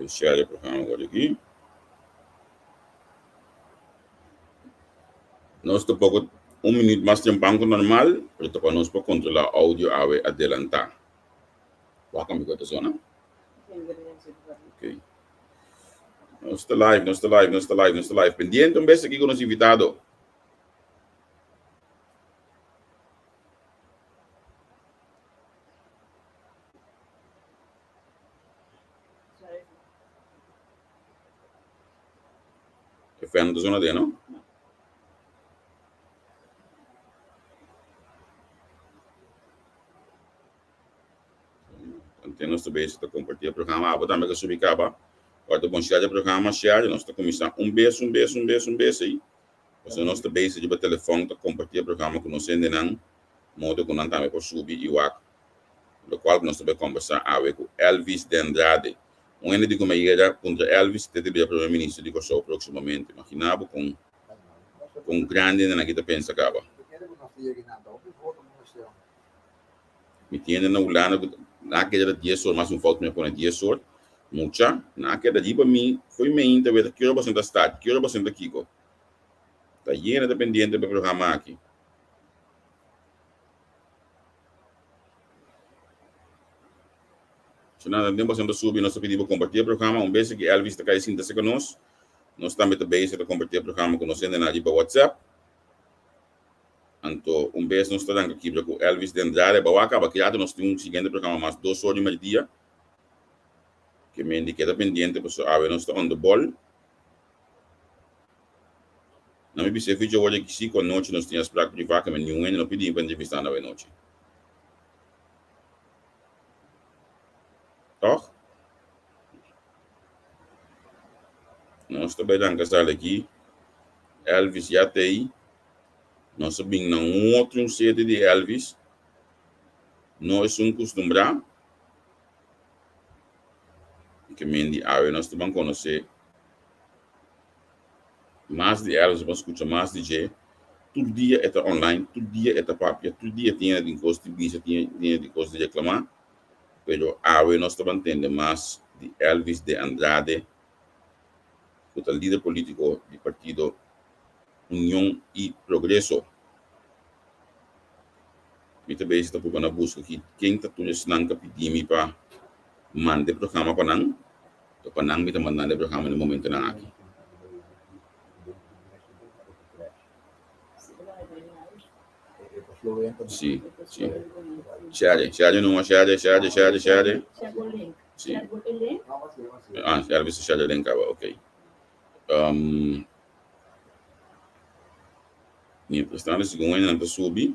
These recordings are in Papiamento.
Share e programa awor aki. Nos ta poko un minuut mas tempan ku normal, pero ta pa nos por kontrolá audio awe adelantá. Wak mi ku ta sona? Ok. Nos ta live, nos ta live, nos ta live, nos ta live. Pendiente un bes aki ku nos invitado. E fan ta zona den, no? Antes nos ta bezig ta comparti e programa. Abo tambe ka subi caba. Ora ta bon share e programa, share. Nos ta cuminsa un bes, un bes, un bes, un bes ey. Pasobra nos ta bezig riba telefon ta comparti e programa cu nos hendenan, modo cu nan tambe por subi y wak locual cu nos ta bay combersa awe cu Elvis de Andrade. Un hende di cu mi a yega puntra Elvis si ta ta bira Primer Minister di Corsou proximamente. Imagina bo con con grandi hendenan aki ta pensa caba. Mi tin hende na Hulanda cu nan a keda dies or, mas un fout mi a pone dies or. Mucha, nan a keda riba mi fo'i meinta weta ki ora boso ta start, ki ora boso ta kico. Ta yena ta pendiente pa e programa aki. So nada, den boso ta subi, nos ta pidi bo comparti e programa. Un bes ki Elvis ta kai sinta cerca nos, nos tambe ta bezig ta comparti e programa cu nos hendenan riba WhatsApp. Anto un bes nos ta ranca kibra cu Elvis de Andrade. Bawa a caba ki rato nos tin un siguiente programa mas dos or di merdia. Ke men di keda pendiente pasobra awe nos ta on the ball. Na mi bisa e ficha worde ki si ku anochi nos tin afsprak privá ke men niun hende no pidi mi pa entrevistá nan awenochi. Tòg? Nos ta bai ranka sali aki. Elvis ya ta ei. Nos a bin na un otro un sede di Elvis. No esun kustumbrá. Ke men di awe nos ta ban konosé Mas di Elvis bo skucha mas di dje. Tur dia e ta online, tur dia e ta papia, tur dia tin di kos di bisa, tin di kos di reklamá. Pero awe nos ta ban tende mas di Elvis de Andrade ku ta lider polítiko di partido Union i Progreso. Mi ta bezi ta purba na buska ki ken ta tur esnan ka pidi mi pa manda e programa pa nan. Ta pa nan mi ta mandando e programa na e momentonan aki. Si, si. Share, share numa, share, share, share, share. Si. Ah, share bisa share link kaba, ok. Um, mientras tanto, segun nan ta subi.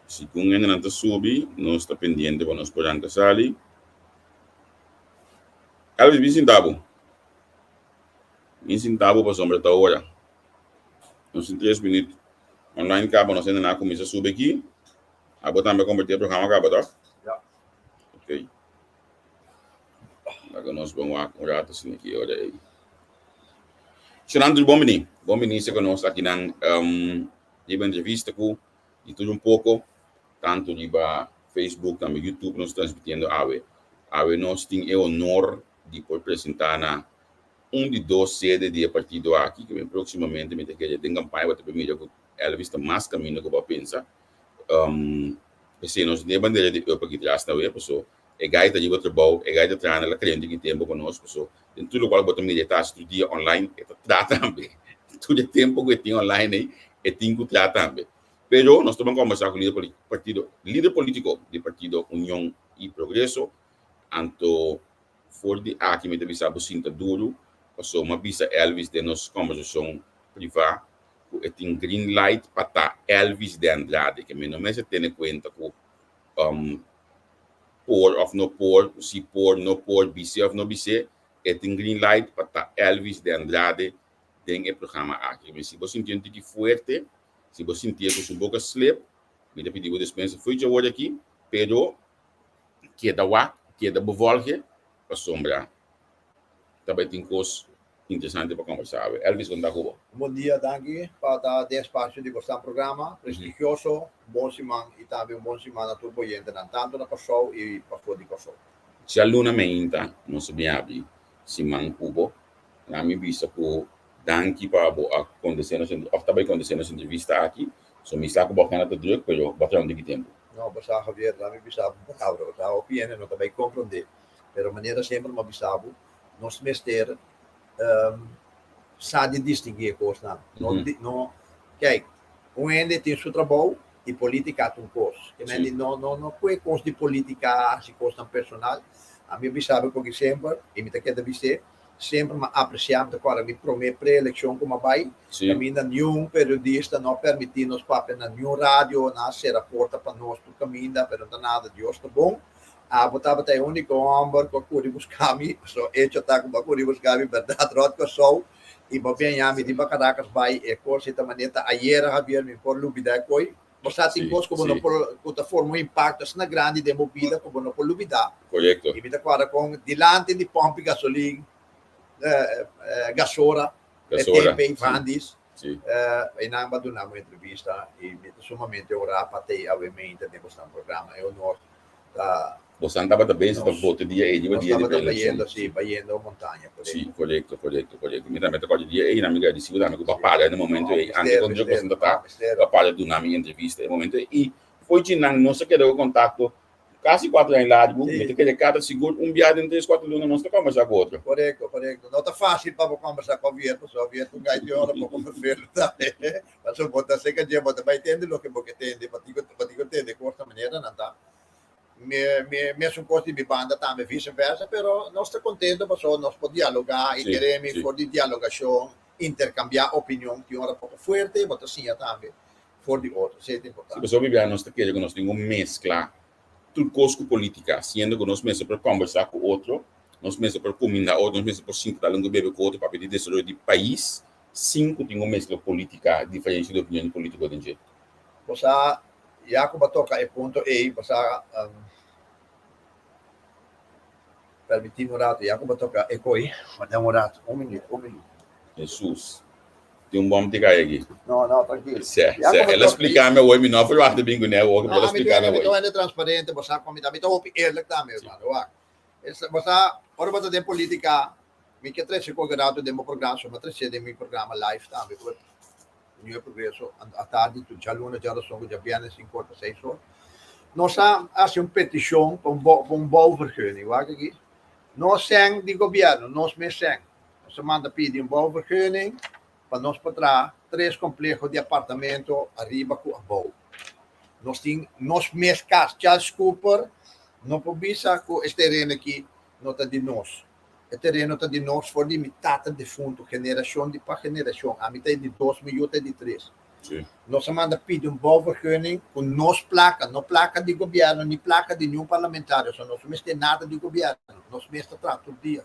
Segun hendenan ta subi, nos ta pendiente pa nos por ranka sali. Elvis, bin sinta bo. Bin sinta bo pasobra ta ora. Nos tin tres minüt. Online kaba nos hendenan a kuminsá subi aki. Abo tambe a kompartí e programa kaba, tòg? Ya. Ok. Laga nos bon wak un rato asina ki ora ei. Shenandru, bon bini. Bon bini serka nos akinan um, riba entrevista ku di tur un poko, tantu riba Facebook tambe YouTube nos transmitiendo awe. Awe nos tin e honor di por presenta na un di dos sede di e partido aki, ku próximamente mi ta kere den kampaña bo ta por mira ku Elvis ta mas kaminda ku bo a pensa. Um, p'esei nos tin e bandera di up aki tras na we, paso E gai ta riba trabou, e gai ta traha na la krente ki tempu pa nos, paso den tur lokual bo ta mira e ta hasi tur dia online, e ta traha tambe. Tur e tempu ku e tin online ei, e tin ku traha tambe. Pero nos ta ban kombersá ku lider partido, lider polítiko di partido Union i Progreso, anto for di aki mi ta bisa bo sinta duru, paso mi a bisa Elvis den nos kombersashon privá ku e tin green light pa ta Elvis de Andrade, ke mi no mester tene kuenta ku por of no por, si por, no por, bis'é of no bis'é, e tin green light pa ta Elvis de Andrade. den e programa aki. Si bo sinti un tiki fuerte, si bo sinti ku su boka slip, mi ta pidi bo despensa for dje aki, pero keda wak, keda bevolge, pasobra tambe tin kos interesante pa kombersá. Elvis, kon ta ku bo? Bon dia, danki pa ta den espasio di boso programa prestigioso. Bon siman i tambe un bon siman na tur oyentenan, tantu na Kòrsou i pafó di Kòrsou. Djaluna mainta nos a bin habri siman ku bo. Na mi bisa ku danki pa bo a kontestá nos, òf ta bai kontestá nos entrevista aki. So mi sa ku bo agenda ta drùk, pero bo a traha un tiki tempu. No, bo sa, Javier, laat mi bisa bo un palabra. Bo sa, hopi hende no ta bai komprondé, pero manera semper mi a bisa bo, nos mester sa di distinguí e kosnan. No, no, kijk, un hende tin su trabou i polítika ta un kos. Ke men di no, no, no ku e kos di polítika hasi kosnan personal. Ami a bisa bo koki semper i mi ta keda bis'é, semper mi a apresiá, mi ta kòrda mi promé preelekshon ku mi a bai, kaminda niun periodista no a permití nos papia na niun radio, nan a sera porta pa nos tur kaminda, pero no ta nada, Dios ta bon. Abo tabata e úniko hòmber ku a kuri buska mi, pasobra echo ta ku bo a kuri buska mi bèrdat ròt Kòrsou i bo bin haña mi riba Caracas bai e kos ei ta manera ta ayera, Javier, mi por lubidá e koi. Bo sa tin kos ku bo no por, ku ta forma un impakto asina grandi den bo bida ku bo no por lubidá. I mi ta kòrda kon dilanti di pòmpi gasolin, gasora, e tempu ei Vandis, einan bo a duna mi un entrevista i mi ta sumamente honrá pa ta ei awe mente den bosnan programa. E honor ta. Bosan tabata bezig ta vota dia ei riba dia di preelekshon. Nos tabata bayendo, si, bayendo montaña, korekto. Si, korekto, korekto, korekto. Mi tambe ta kòrda dia ei, nan mi gradisi bo tambe ku bo a para na e momento ei, antes ku druk bosan ta ta, bo a para duna mi entrevista e momento ei. I fo'i djinan nos a keda ku kontakto kasi kuater aña largu, mi ta kere kada sigur un bia den tres kuater luna nos ta kòmbersá ku otro. Korekto, korekto. No ta fásil pa bo kòmbersá ku Javier, pasobra Javier ta un gai di ora poko ferfelu tambe. Pasobra bo ta seka dje, bo ta bai tende loke bo ke tende, bo tin ku tende kos na manera nan ta. Mesun kos di mi banda tambe vice versa, pero nos ta kontento pasobra nos por dialogá i kere mi for di dialogashon interkambiá opinion tin ora poko fuerte, bo ta siña tambe for di otro, esei ta importante. Si, pasobra bibia nos ta kere ku nos tin ku meskla tur kos ku politika, siendo ku nos mester por kombersá ku otro, nos mester por kuminda otro, nos mester por sinta dal un bebe ku otro papia di desaroyo di pais sin ku tin un meskla politika, diferensia di opinion politiko den dje. Bo sa, ya ku bo a toka e punto ei, bo sa, permití mi un ratu, ya ku bo a toka e koi, wak un ratu, un minuut, un minuut. Hesus, tin un bòm ti kai aki. No, no, trankil. Sè, sè, el a splika mi awor, mi no a verwachta bin kuné awor, pero el a splika mi awor. No, ami ta un hende transparente, bo sa kon mi ta, mi ta hopi eerlijk tambe, hermano, wak. Bo sa, ora bo ta den politica, mi ke trece cualke rato den bo programa, so mi a trece den mi programa live tambe, cu Union y Progreso, atardi tur djaluna, djarason cu djabièrnè sinku or pa seis or. Nos a haci un peticion pa un bouwvergunning, wak aki. No sèn di gobierno, nos mes sèn. Nos a manda pidi un bouwvergunning pa nos por traha tres compleho di apartamento ariba cu abou. Nos tin nos mes cas. Charles Cooper no por bisa cu es tereno aki no ta di nos. E tereno ta di nos for di mi tata defunto, generacion di pa generacion. Ami ta e di dos, mi yu ta e di tres. Nos a manda pidi un bouwvergunning cu nos placa, no placa di gobierno ni placa di niun parlamentario. So nos no mester nada di gobierno. Nos mes ta traha tur dia.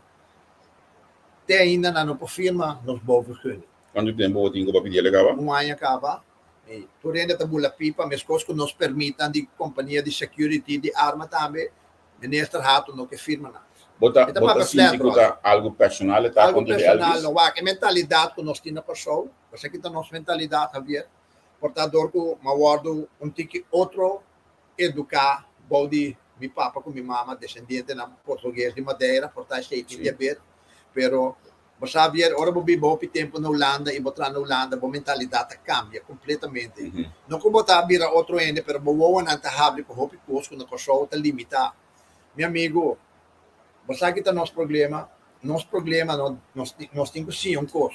Te ainda nan no por firma nos bouwvergunning. Cuanto tempo bo tin cu bo a pidi el caba? Un aña caba. I tur hende ta bula pipa, meskos ku nos permitnan di kompania di security di arma tambe, Minister Hato no ke firma nan. Bo ta bo ta sinti ku ta algu personal e ta kontra di Elvis? Algu personal no, wak e mentalidat ku nos tin na Kòrsou, esaki ta nos mentalidat Javier, por ta dor ku mi a wòrdu un tiki otro eduká bou di mi papa ku mi mama desendientenan portugues di Madeira, por ta esei tin di haber, pero Bo sa Javier, ora bo biba hopi tempu na Hulanda i bo traha na Hulanda, bo mentalidat ta kambia kompletamente. No ku bo ta bira otro hende, pero bo wowonan ta habri pa hopi kos ku na Kòrsou ta limitá. Mi amigu, bo sa ki ta nos problema? Nos problema, no, nos nos tin ku siña un kos.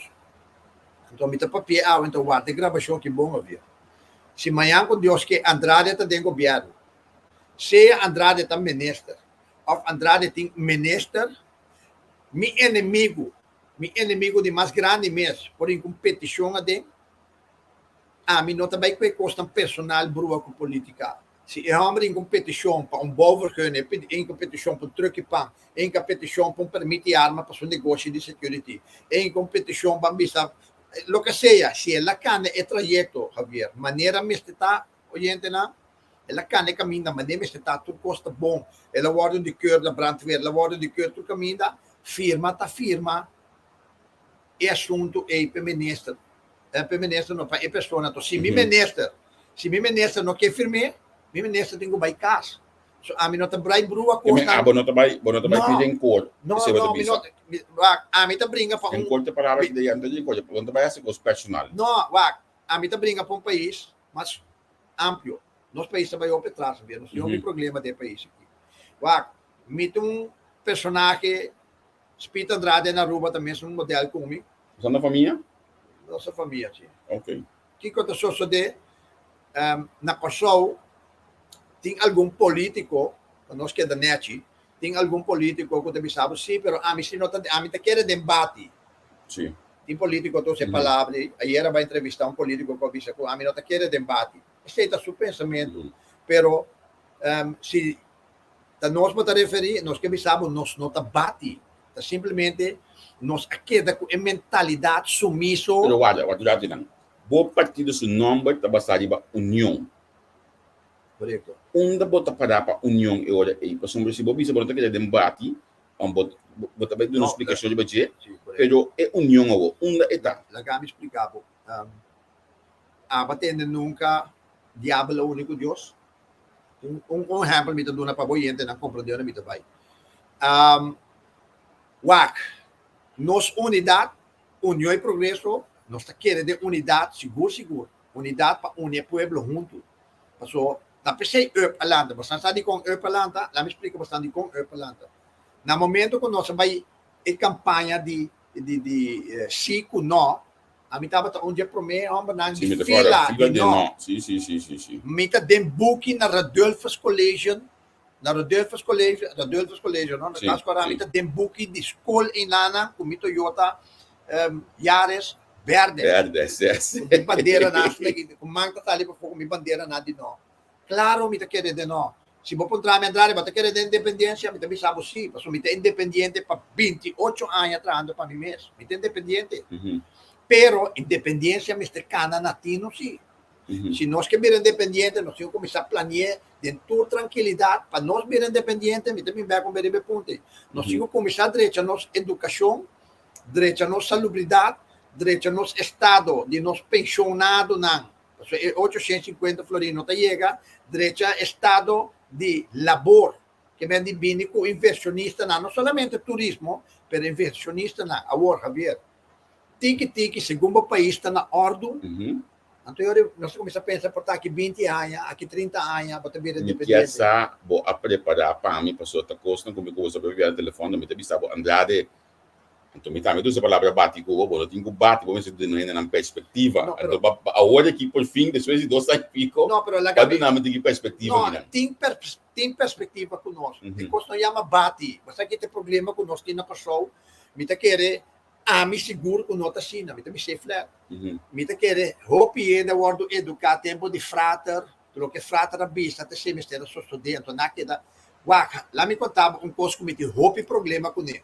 Anto mi ta papia awe, anto warda e grabashon aki bon, Javier. Si mañan ku Dios ke Andrade ta den gobièrnu, sea Andrade ta minister òf Andrade tin minister, Mi enemigu, mi enemigu di mas grandi mes, por hinka un petishon aden. Ami no ta bai ku e kosnan personal brua ku politika. Si e hòmber hinka un petishon pa un bouwvergunning, e hinka un petishon pa un trùk di pan, e hinka petishon pa un permit di arma pa su negoshi di security, e hinka un petishon ban bisa Loke sea, si el a kanda e trayekto, Javier, manera mester ta, oyentenan, el a kanda e kaminda manera mester ta, tur kos ta bon, el a wòrdu di keur na brandweer, el a wòrdu di keur tur kaminda, firma ta firma e asuntu ei p'e minister, p'e minister no, pa e persona. Anto si mi minister, si mi minister no ke firm'é, mi minister tin ku bai kas. So ami no ta brai brua Ke men kosnan. abo no ta bai, bo no ta bai No, pidi den kort, no, esei bo ta no, mi bisa. no, mi, wak, ami ta bringa pa Den un, kort e palabra mi, ki ta yanta den kort, bo no ta bai hasi kos personal. no, wak, ami ta bringa pa un pais mas amplio. Nos pais ta bai hopi atras, sabia? Nos tin hopi problema den e pais aki. Wak, mi ta un personahe, Speed Andrade na Aruba ta mesun model ku mi. Boso na famia? Nos ta famia, si. Ok. Kiko ta sosodé? Na Kòrsou tin algun polítiko, pa nos keda nèchi, tin algun polítiko ku ta bisa bo, sí, pero ami si no ta, ami ta kere den bati. Sí. Tin polítiko ta usa e palabra ei. Ayer a bai entrevistá un polítiko ku a bisa ku ami no ta kere den bati. Esei ta su pensamentu. Pero si ta nos bo ta referí, nos ke bisa bo nos no ta bati. Ta simplemente nos a keda ku e mentalidat sumiso. Pero warda, warda un ratu nan. Bo partido su nomber ta basá riba union. Korekto. Unda bo ta pará pa union e ora ei? Pasobra si bo bisa bo no ta keda den bati, bo bo ta bai duna un splikashon riba dje, pero e union awor, unda e ta? Laga mi splika bo. Aba tende nunka diabel a uni ku Dios? Un un ehèmpel mi ta duna pa bo yentenan komprondé unda mi ta bai. Wak, nos unidat, Union i Progreso, nos ta kere den unidat sigur sigur, unidat pa uni e pueblo huntu. Paso ta p'esei up a lanta. Bosan sa dikon up a lanta? Laat mi splika bosan dikon up a lanta. Na momento ku nos a bai e kampaña di di di si ku no, Ami tabata un dje promé hòmbernan Sí, di mi ta kòrda. fila Fila di di no. no. Sí, sí, sí, sí, sí. Mi ta den buki na Radulphus College, na Radulphus College, Radulphus College, no? Na Sí, Cas Kòrá, mi sí. ta den buki di skol einana ku mi Toyota Yaris bèrdè. Bèrdè, sí, sí. Ku mi banderanan asina aki, ku man ta sali pafó ku mi banderanan di no. Klaro mi ta kere den no. Si bo puntra mi, Andrade, bo ta kere den independensia? Mi ta bisa bo si, pasobra mi ta independiente pa 28 aña trahando pa mi mes. Mi ta independiente. Pero independensia mester kana na tino si. Si nos ke bira independiente, nos tin ku kuminsá plani'é den tur trankilidat pa nos bira independiente. Mi ta bin bèk un bes riba e punto ei. Nos tin ku kuminsá drecha nos edukashon, drecha nos salubridat, drecha nos estado di nos penshonadonan. Pasobra e 850 florin no ta yega, drecha estado di labor ke men di bini ku inversionistanan, no solamente turismo, pero inversionistanan. Awor, Javier, tiki tiki segun bo pais ta na ordu, anto yori nos ta kuminsá pensa por ta aki 20 aña, aki 30 aña bo ta bira Mi kier independiente. sa bo a prepará pa mi pasobra ta kosnan ku mi ku bo sa papia na telefòn, mi ta bisa bo, Andrade, Anto mi tambe ta usa palabra bati ku bo, bo no tin ku bati, bo mester duna hendenan perspektiva. No, pero Anto ba awor aki por fin, despues di dos aña i piko, No, pero ba laga mi duna mi tiki perspektiva No, kinan. tin pers tin perspektiva ku nos. E kos no yama bati. Bo sa ki ta e problema ku nos tin na Kòrsou? Mi ta kere, ami sigur ku no ta asina, mi ta bis'é flèt. Mi ta kere hopi hende a wòrdu eduká tempu di frater, loke frater a bisa ta esei mester a sosodé. Anto nan a keda wak. Laat mi konta bo un kos ku mi tin hopi problema kuné.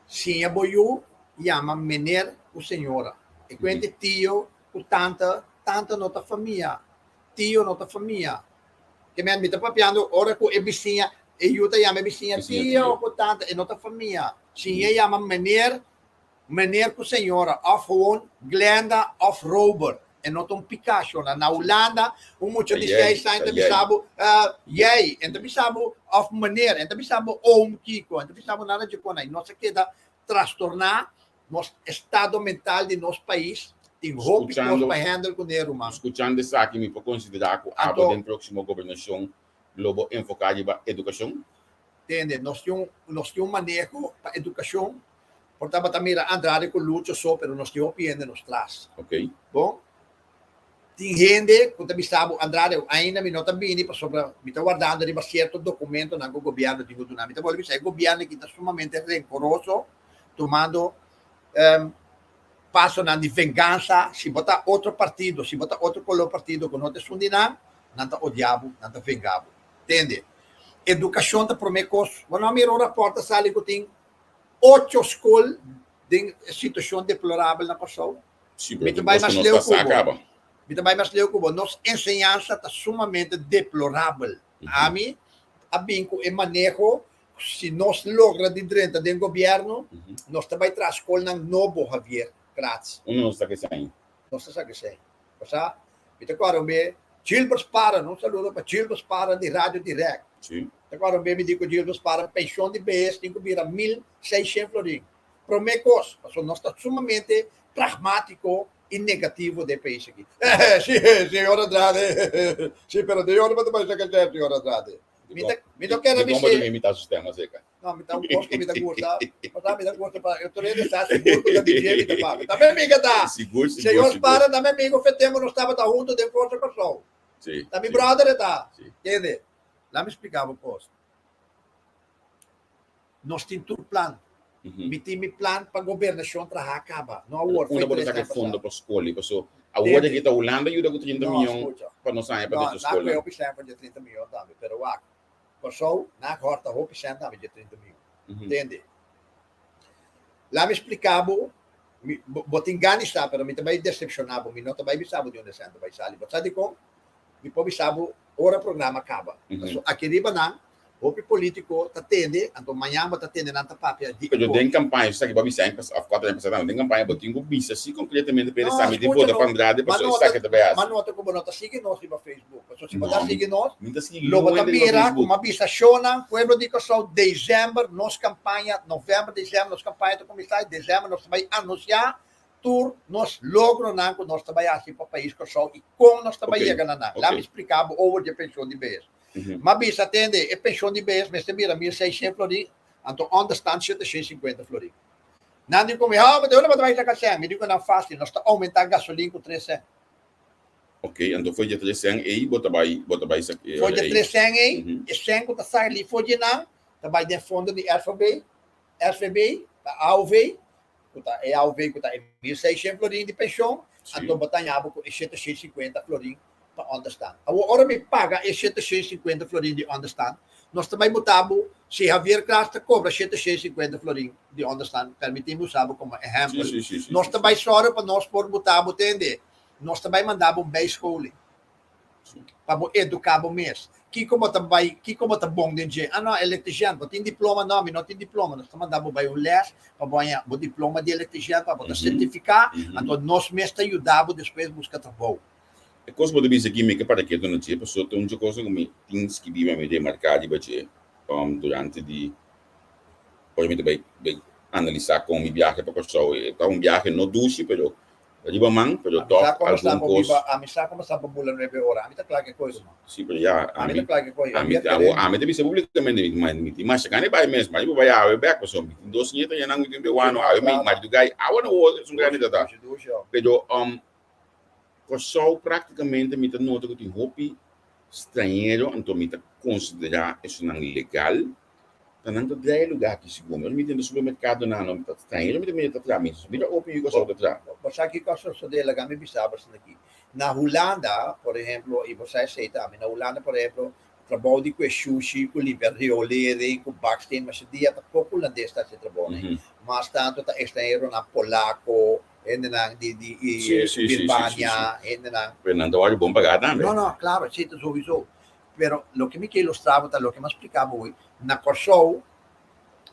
Siña bo yu yama meneer ku señora. E kuente tio ku tanta, tanta no ta famia, tio no ta famia. Ke men mi ta papiando ora ku e bisiña, e yu ta yama e bisiña tio ku tanta, e no ta famia. Siña yama meneer Meneer ku señora of gewoon Glenda of Robert. E no ta un Picasso na. Na Hulanda un mucha di seis aña ta bisa bo jij. En ta bisa bo of meneer. En ta bisa bo oom Kiko. En ta bisa bo nada dje kon ai. Nos a keda trastorná nos estado mental di nos pais. Tin hopi kos pa handle kuné ruman. Skuchando esaki mi por konsiderá ku abo den próksimo gobernashon lo bo enfoká riba edukashon? Tende, nos tin un nos tin un maneho pa edukashon. Por tabata mira Andrade ku Lucho so, pero nos tin hopi hende nos tras. Ok. Bon, tin hende ku ta bisa bo, Andrade, ainda mi no ta bini pasobra mi ta wardando riba sierto dokumentonan ku gobièrnu tin ku duna. Mi ta bolbe bisa e gobièrnu aki ta sumamente renkoroso, tumando pasonan di vengansa. Si bo ta otro partido, si bo ta otro kolor partido ku no ta esun di nan, nan ta odia bo, nan ta venga bo. Tende? Edukashon ta promé kos. Bo no a mira un rapòrt a sali ku tin ocho skol Den situashon deplorabel na Kòrsou. Sí, Mi pero ta bai tin kos mas ku nos leu ta ku sa bo. kaba. Mi ta bai mas leu ku bo. Nos enseñansa ta sumamente deplorabel. Ami a bin ku e maneho, si nos logra di drenta den gobièrnu, nos ta bai traha skolnan nobo, Javier Kratz. Unda nos ta saka esei? Nos ta saka esei. Pasá, mi ta kòrda un be, Gilbert Sparren, un saludo pa Gilbert Sparren di Radio Direct. Ta kòrda un be mi di ku Gilbert Sparren, penshon di behes tin ku bira 1600 florin. Promé kos, pasobra nos ta sumamente pragmátiko i negativo den pais aki. Sí, señor Andrade, sí, pero de ora bo ta bai saka sèn, señor Andrade. Mi ta, mi no kere Di kon bo ta bis'é. imitá su stèm aseka? No, mi ta un kos ku mi ta gusta, pasá mi ta gusta pa e otro hende sa sigur ku ta di dje mi ta papia. Ta mi amiga ta. Sigur, sigur, Señor sigur. Sparren ta mi amigo fe tempu nos tabata huntu den Forsa Kòrsou. Sí, Ta mi sí. brother e ta. Sí. Kende? Laat mi splika bo kos. Nos tin tur plan. Mi tin mi plan pa gobernashon traha kaba. No awor, Unda foi bo ta tres saka aña e fondo pasá. pa skol? Paso awor Tende. aki ta Hulanda yuda ku 30 No, miyon skucha. pa nos haña pa No, drecha nan skolnan. kue hopi sèn for dje 30 miyon tambe, pero wak, Kòrsou nan hòrta hopi sèn tambe dje 30 miyon. Tende. Laat mi splika bo, mi, bo, bo tin gana di sa, pero mi ta bai desepshoná bo, mi no ta bai bisa bo di unda e sèn ta bai sali. Bo sa dikon? Mi por bisa bo ora programa kaba. Paso aki riba nan, Hopi politico ta tende, anto mañan bo ta tende nan ta papia di Pero e den kos. campaña, esaki bo a bisa aña of cuatro aña pasado, den campaña bo tin cu bisa si concretamente pa e No, esaki tin scucha vota no, pa Andrade ma pasobra nota, esaki ta bay ma haci. nota cu bo no ta sigui nos riba Facebook, pasobra si bo ta No, sigui nos, mi ta sigui lo bo niun ta hende riba mira Facebook. cu mi a bisa shownan, pueblo di Kòrsou, december nos campaña, november, december nos campaña ta cuminsa y december nos ta bay anuncia tur nos logronan cu nos ta bay haci pa pais Kòrsou y con nos ta bay yega na nan. Laat mi splica bo over di e pensioen di behes. M'a bisa, Tende, e pensioen di behes mester bira 1600 florin, anto onderstand 750 florin. Nan di cu mi, Oh, ma de unda bo ta bay saca cen? Mi di cu nan, Facil, nos ta aumenta gasolin cu tres cen. Ok, anto for dje tres cen ey bo ta bay, bo ta bay saca e For ora dje ey. tres cen ey, e cen cu ta sali for dje nan ta bay den fondo di RVB, RVB, ta AOV, ku ta e AOV ku ta e 1600 florin di penshon, anto bo ta haña bo ku e 750 florin pa onderstand. Awor ora mi paga e 750 florin di onderstand, nos ta bai buta bo, si Javier Kras ta kobra 750 florin di onderstand, permití mi usa bo komo ehèmpel, nos ta bai sòru pa nos por buta bo tende, nos ta bai manda bo un bijscholing. Pa bo eduká bo mes. Kiko bo ta bai, kiko bo ta bon den dje? Ah no, elektrisian, bo tin diploma? No, mi no tin diploma. Nos ta manda bo bai un lès pa bo haña bo diploma di elektrisian, pa bo ta sertifiká, anto nos mes ta yuda bo despues buska trabou. E kos bo ta bisa aki mi ke para ketu na dje, pasobra ta un dje kos ku mi tin skibí ma mi remarká riba dje durante di ora mi ta bai bai analisá kon mi biahe pa Kòrsou. E ta un biahe no dushi, pero Riba man, pero Ami sa tòg komo sta algun bo kos. biba, ami sa komo sta bo bula nuebe ora. Ami ta kla ke koe, ruman. Sí, pero ya, Ami ami, ta kla ke koe. ami, Ami a awo, kere. ami ta bisa públikamente, mi, ma, mi tin masha gana di bai mes, ma mi por bai awe bèk, pasobra mi tin dos nieta ya nan ku tin peruano, awe mi, maridu gai awa na wou esun grandi Dushi, ta ta. dushi, dushi, oh. Pero, um, Kòrsou práktikamente mi ta nota ku tin hopi strañero, anto mi ta konsiderá esunnan legal, Ta nan ta drai e lugar aki segun mi. Ora mi drenta supermercadonan no ta strañero mi ta mira ta traha. Mi mira opi yu kosou ta traha. Bo sa kiko a sosode? Laga mi bisa bo esaki aki. Na Hulanda, por ehemplo, i bo sa esei tambe, na Hulanda, por ehemplo, trabou di kue shushi, ku limpia riolering, ku baksteen, masha dia ta poko hulandes ta hasi e trabounan ei. Mas tantu ta extranheronan polako, hendenan di Birmania, hendenan. Pero nan ta wòrdu bon pagá tambe. No, no, klaro, esei ta souiso. Pero loke mi ke ilustra bo ta loke mi a splika bo hoy, na Kòrsou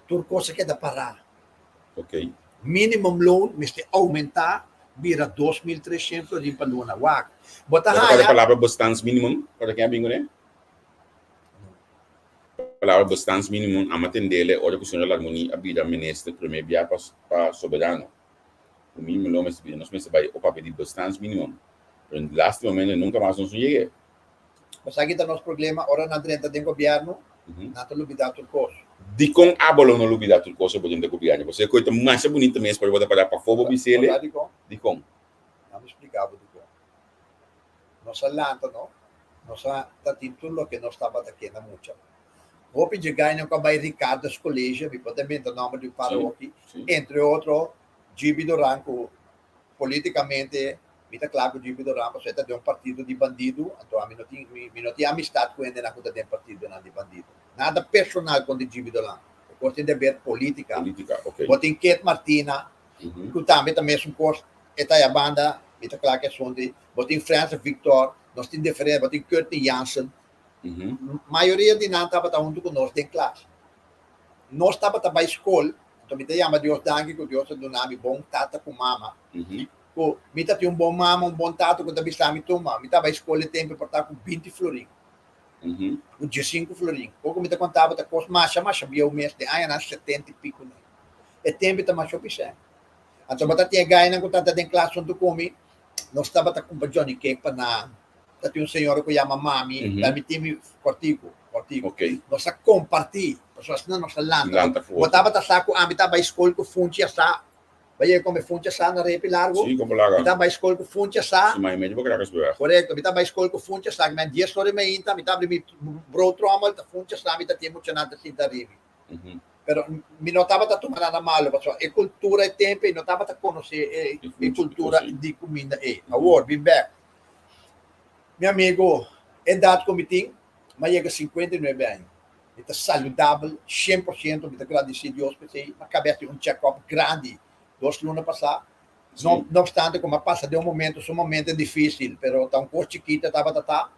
tur kos a keda pará. Ok. Minimum loon mester oumentá bira 2300 florin pa luna. Wak, bo ta Bo ta kòrda haña. palabra bestaansminimum? Ora ken a bin kuné? Palabra bestaansminimum a matendele ora ku señor Larmonie a bira minister promé bia pa pa Soberano. Ku minimum loon mester bira, nos mester bai o papia di bestaansminimum. Pero lastimamente nunka mas nos no yeg'é. Esaki ta nos problema, ora nan drenta den gobierno, nan ta lubida tur kos. Dikon abo lo no lubida tur kos ora bo drenta gobierno? Pasobra e koe ta masha bunita mes pero bo ta para pafó bo bisele. Bo sa dikon? Dikon? Nan mi splika bo dikon. Nos a lanta no, nos a ta tin tur loke nos tabata ke na mucha. Hopi dje gainan ku a bai Ricardo's College, mi por ta benta nomber di un par hopi, entre otro Gibi Doran ku Politikamente mi ta kla ku Jimmy Doran pasobra e ta den un partido di bandido, anto ami no tin mi no tin amistat ku hendenan ku ta den partidonan di bandido. Nada personal kontra Jimmy Doran, e kos tin di aber politika. Politika, ok. Bo tin Kate Martina. Ku tambe ta mesun kos, e ta ya banda, mi ta kla ku esun di, bo tin Frans Victor, nos tin diferente, bo tin Curtney Jansen. Mayoria di nan tabata huntu ku nos den klas. Nos tabata bai skol, anto mi ta yama Dios danki ku Dios a duna mi bon tata ku mama. Ku mi ta tin un bon mama, un bon tata ku ta bisa mi tuma, mi ta bai skol e tempu por ta ku binti florin, ku diesinku florin. Poko mi ta konta bo ta kos masha masha bieu mes den añanan setenta i pico nan. E tempu ta masha hopi sèn. Anto bo ta tin e gainan ku tabata den klas huntu ku mi, nos tabata kumpra Johnny Cake pa nan. Ta tin un señora ku yama Mami, permití mi kòrtiku, kòrtiku. Nos a kompartí, pasobra asina nos a lanta. Bo tabata sa ku ami ta bai skol ku funchi asá. Bo a yega kome funchi asá na Repi Largo? Mi ta bai skol ku funchi asá. Korekto, mi ta bai skol ku funchi asá. Mi a dies ora i meinta, mi ta abri mi broodtrommel, ta funchi asá mi ta tin muchanan ta sinta ribi. Pero mi no tabata tuma nada malo pasobra e cultura e tempo ei no tabata conoce e cultura di cuminda ei. Awor bin bek mi amigo edad cu mi tin mi a yega 59 aña mi ta saludabel 100% mi ta gradici Dios p'esei mi a caba haci un check up grandi dos luna pasa no obstante cu mi a pasa den un momento sumamente dificil pero ta un cos chikito tabata ta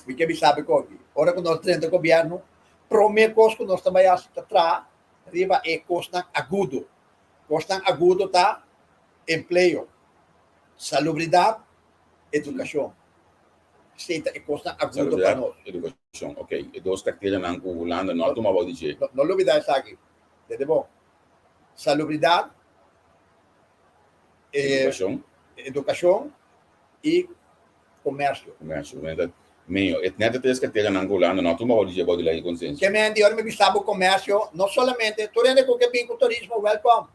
mi ke bisa bo koki ora cu nos drenta gobierno Promé kos ku nos ta bai hasi ta traha riba e kosnan agudo. Kosnan agudo ta empleo, salubridat, edukashon. Esei ta e kosnan agudo pa nos. Edukashon, ok. E dos karteranan ku Hulanda no a tuma bou di dje. No lubidá esaki. Tende bon. Salubridat, Edukashon. Edukashon i Komersio. Komersio. Meio, e net e tres karteranan ku Hulanda no a tuma bou di dje bou di lei di konsensia. Ke men di ora mi bisa bo komersio, no solamente tur hende ku ke bin ku turismo welkom,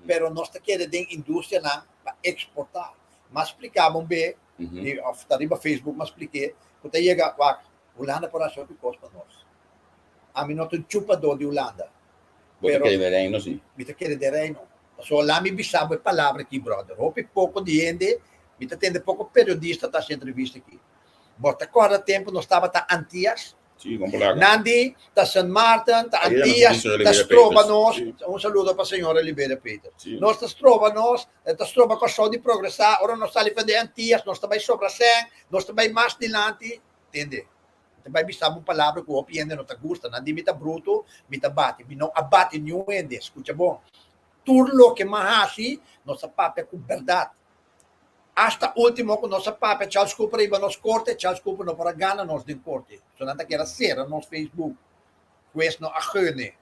pero nos ta kere den industrianan pa eksportá. M'a splika bo un be, i òf ta riba Facebook m'a splik'é, ku ta yega, wak, Hulanda por hasi hopi kos pa nos. Ami no ta un chupadó di Hulanda. Bo ta kere den Reino si? Mi ta kere den Reino. Pasobra la mi bisa bo e palabra aki, brother. Hopi poko di hende, mi ta tende poko periodista ta hasi entrevista aki. Bo ta kòrda tempu nos tabata Antias? Sí, kon por laga. Nan di ta Sint Maarten, ta Antias, ta stroba nos. Un saludo pa señora Liberia Peters. Nos ta stroba nos, ta stroba Kòrsou di progresá. Ora nos sali for di Antias, nos ta bai sobra sèn, nos ta bai mas dilanti. Tende? Mi ta bai bisa bo un palabra ku hopi hende no ta gusta. Nan di mi ta brutu, mi ta bati. Mi no a bati niun hende. Skucha bon. Tur loke mi a hasi, nos a papia ku bèrdat. Asta último ku nos a papia Charles Cooper riba nos korte, Charles Cooper no por a gana nos den korte. So nan ta kere sera nos Facebook. Hues no a gene.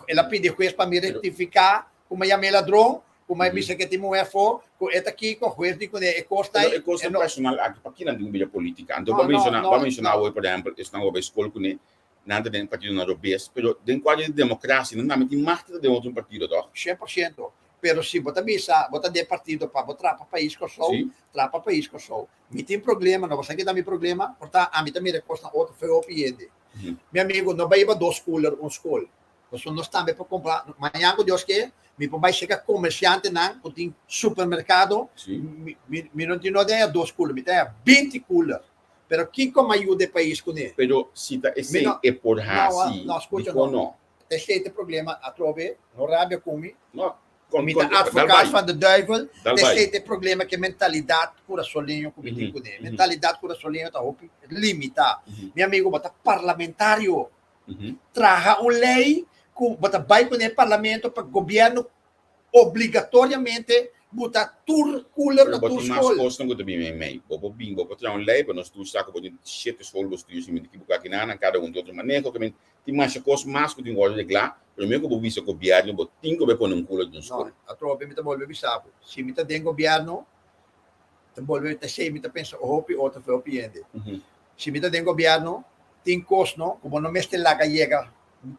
El a pidi hues pa mi rektifiká ku mi a yam'é ladron, ku mi a bisa ku e tin muhé afó, ku e ta kiko, hues di kuné e kos ta ei. Pero e kosnan personal aki, pa kinan tin un bida polítika? Anto bo a menshoná, bo a menshoná awor, por ehèmpel, esnan ku a bai skol kuné, nan ta den partidonan robes, pero den kuadro di demokrasia nan tambe tin mag di ta den otro partido, tòg? 100%. Pero si bo ta bisa, bo ta den partido pa bo traha pa pais Kòrsou, traha pa pais Kòrsou. Mi tin problema, no bo sa kita mi problema? Por ta ami ta mira e kosnan otro feo hopi hende. Mi amigo, no bai hiba dos cooler un skol. Pasobra nos tambe por compra, mañan cu Dios ke, mi por bai cerca comerciantenan cu tin supermercado, mi no tin no den dos cooler, mi ta haya 20 cooler. Pero kico mi a yuda e pais cune? Pero si ta esey e por haci, dicon no? Esey ta e problema atrobe, no rabia cu mi. No, Mi ta advocaat van de duivel, esei ta e problema ku e mentalidat kurasoleño ku mi tin kuné. Mentalidat kurasoleño ta hopi limitá. Mi amigo, bo ta parlamentario. Traha un lei ku bo ta bai kuné parlamento pa gobièrnu obligatoriamente buta tur cooler na tur skol. Pero bo tin mas kosnan ku ta bin meimei. Bo por bin, bo por traha un lei, pero nos tur sa ku bo tin shete skol bo studio si mi ta ekiboká kinan, kada un tin otro maneho. Tin masha kos mas ku tin wòrdu reglá, promé ku bo bisa gobièrnu bo tin ku bai pone un kula den un skol. No, atrobe mi ta bolbe bisa bo, si mi ta den gobièrnu, ta bolbe ta esei mi ta pensa hopi otro fe hopi hende. Si mi ta den gobièrnu, tin kos no ku bo no mester laga yega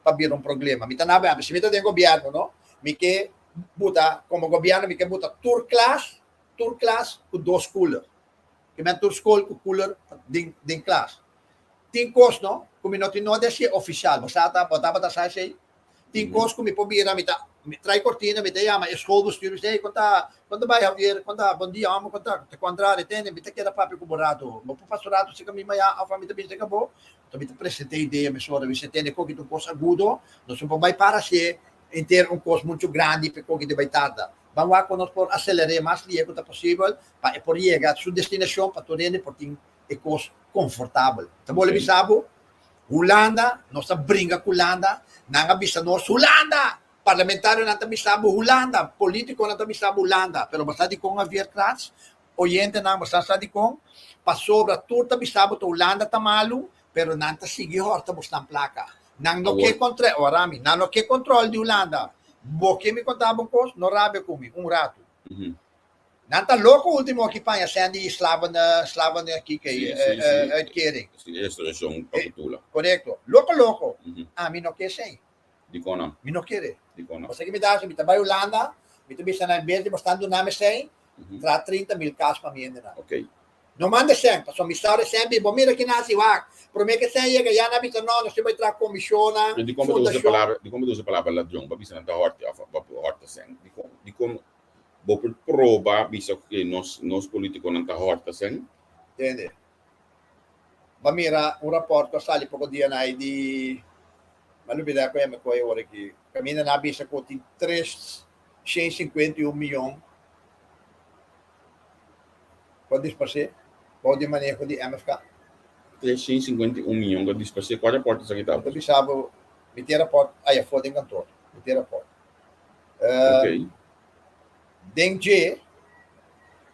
pa bira un problema. Mi ta na bai, si mi ta den gobièrnu no, mi ke buta, komo gobièrnu mi ke buta tur klas, tur klas ku dos cooler. Ke men tur skol ku cooler den klas. Tin kos no, ku mi no tin nodi hasié ofisial. Bo sa ta, bo tabata sa esei? Tin kos ku mi por bira, mi ta trai kortina, mi ta yama e schoolbestuur, mi sa, hey, kon ta, kon ta bai Javier, kon ta, bon dia hòmber, kon ta, ta ku Andrade, tende, mi ta keda papia ku bo rato. Bo por pasa un rato serka mi mañana òf ami ta bin serka bo? Anto mi ta present'é idea mesora, mi sa, tende, koki ta un kos agudo, nos no por bai para hasié henter un kos muchu grandi p'e koki ta bai tarda. Ban wak kon nos por aseler'é mas lihe ku ta posibel pa e por yega su destinashon pa tur hende por tin e kos konfortabel. Ta bolbe bisa bo, Hulanda, nos a bringa ku Hulanda, nan a bisa nos, Hulanda! Parlamentarionan ta bisa bo Hulanda, politikonan ta bisa bo Hulanda, pero bo sa dikon Javier Kratz? Oyentenan, bo sa sa dikon? Pasobra tur ta bisa bo ta Hulanda ta malu, pero nan ta sigui hòrta bosnan plaka. Nan no ke kontrè, ora mi, nan no ke kontròl di Hulanda. Bo ke mi konta bo un kos? No rabia ku mi, un ratu. Nan ta loko ultimo aki paña sèn di slaven, slaven kiko ei, uitkering. Si, restaurashon pa kutula. Korekto. Loko loko. Ami no ke esei. Dikon no? Mi no kere. Dikon no? Pasobra ki mi ta hasi, mi ta bai Hulanda, mi ta bisa nan en bes di bo stan duna mi esei, traha 30.000 kas pa mi hendenan. No manda sèn, pasobra mi sa ora e sèn bin, bo mira kina hasi wak. Promé ku e sèn yega ya nan a bisa no, nos tin bai traha komishonnan, Pero dikon bo ta usa e palabra, dikon bo ta usa e palabra ladron? Bo a bisa nan ta hòrti òf hòrta sèn. Dikon, dikon bo por proba bisa ku nos, nos politikonan ta hòrta sèn? Tende. Bo a mira un rapòrt ku a sali poko dianan ei di, mi a lubidá ku e mi kohe ora aki, kaminda nan a bisa ku tin 351 miyon ku a disparsé bou di maneho di MFK. 351 miyon ku a disparsé, kua rapòrt esaki ta? Mi ta bisa bo, mi tin e rapòrt ayafó den kantor, mi tin e rapòrt. Den dje,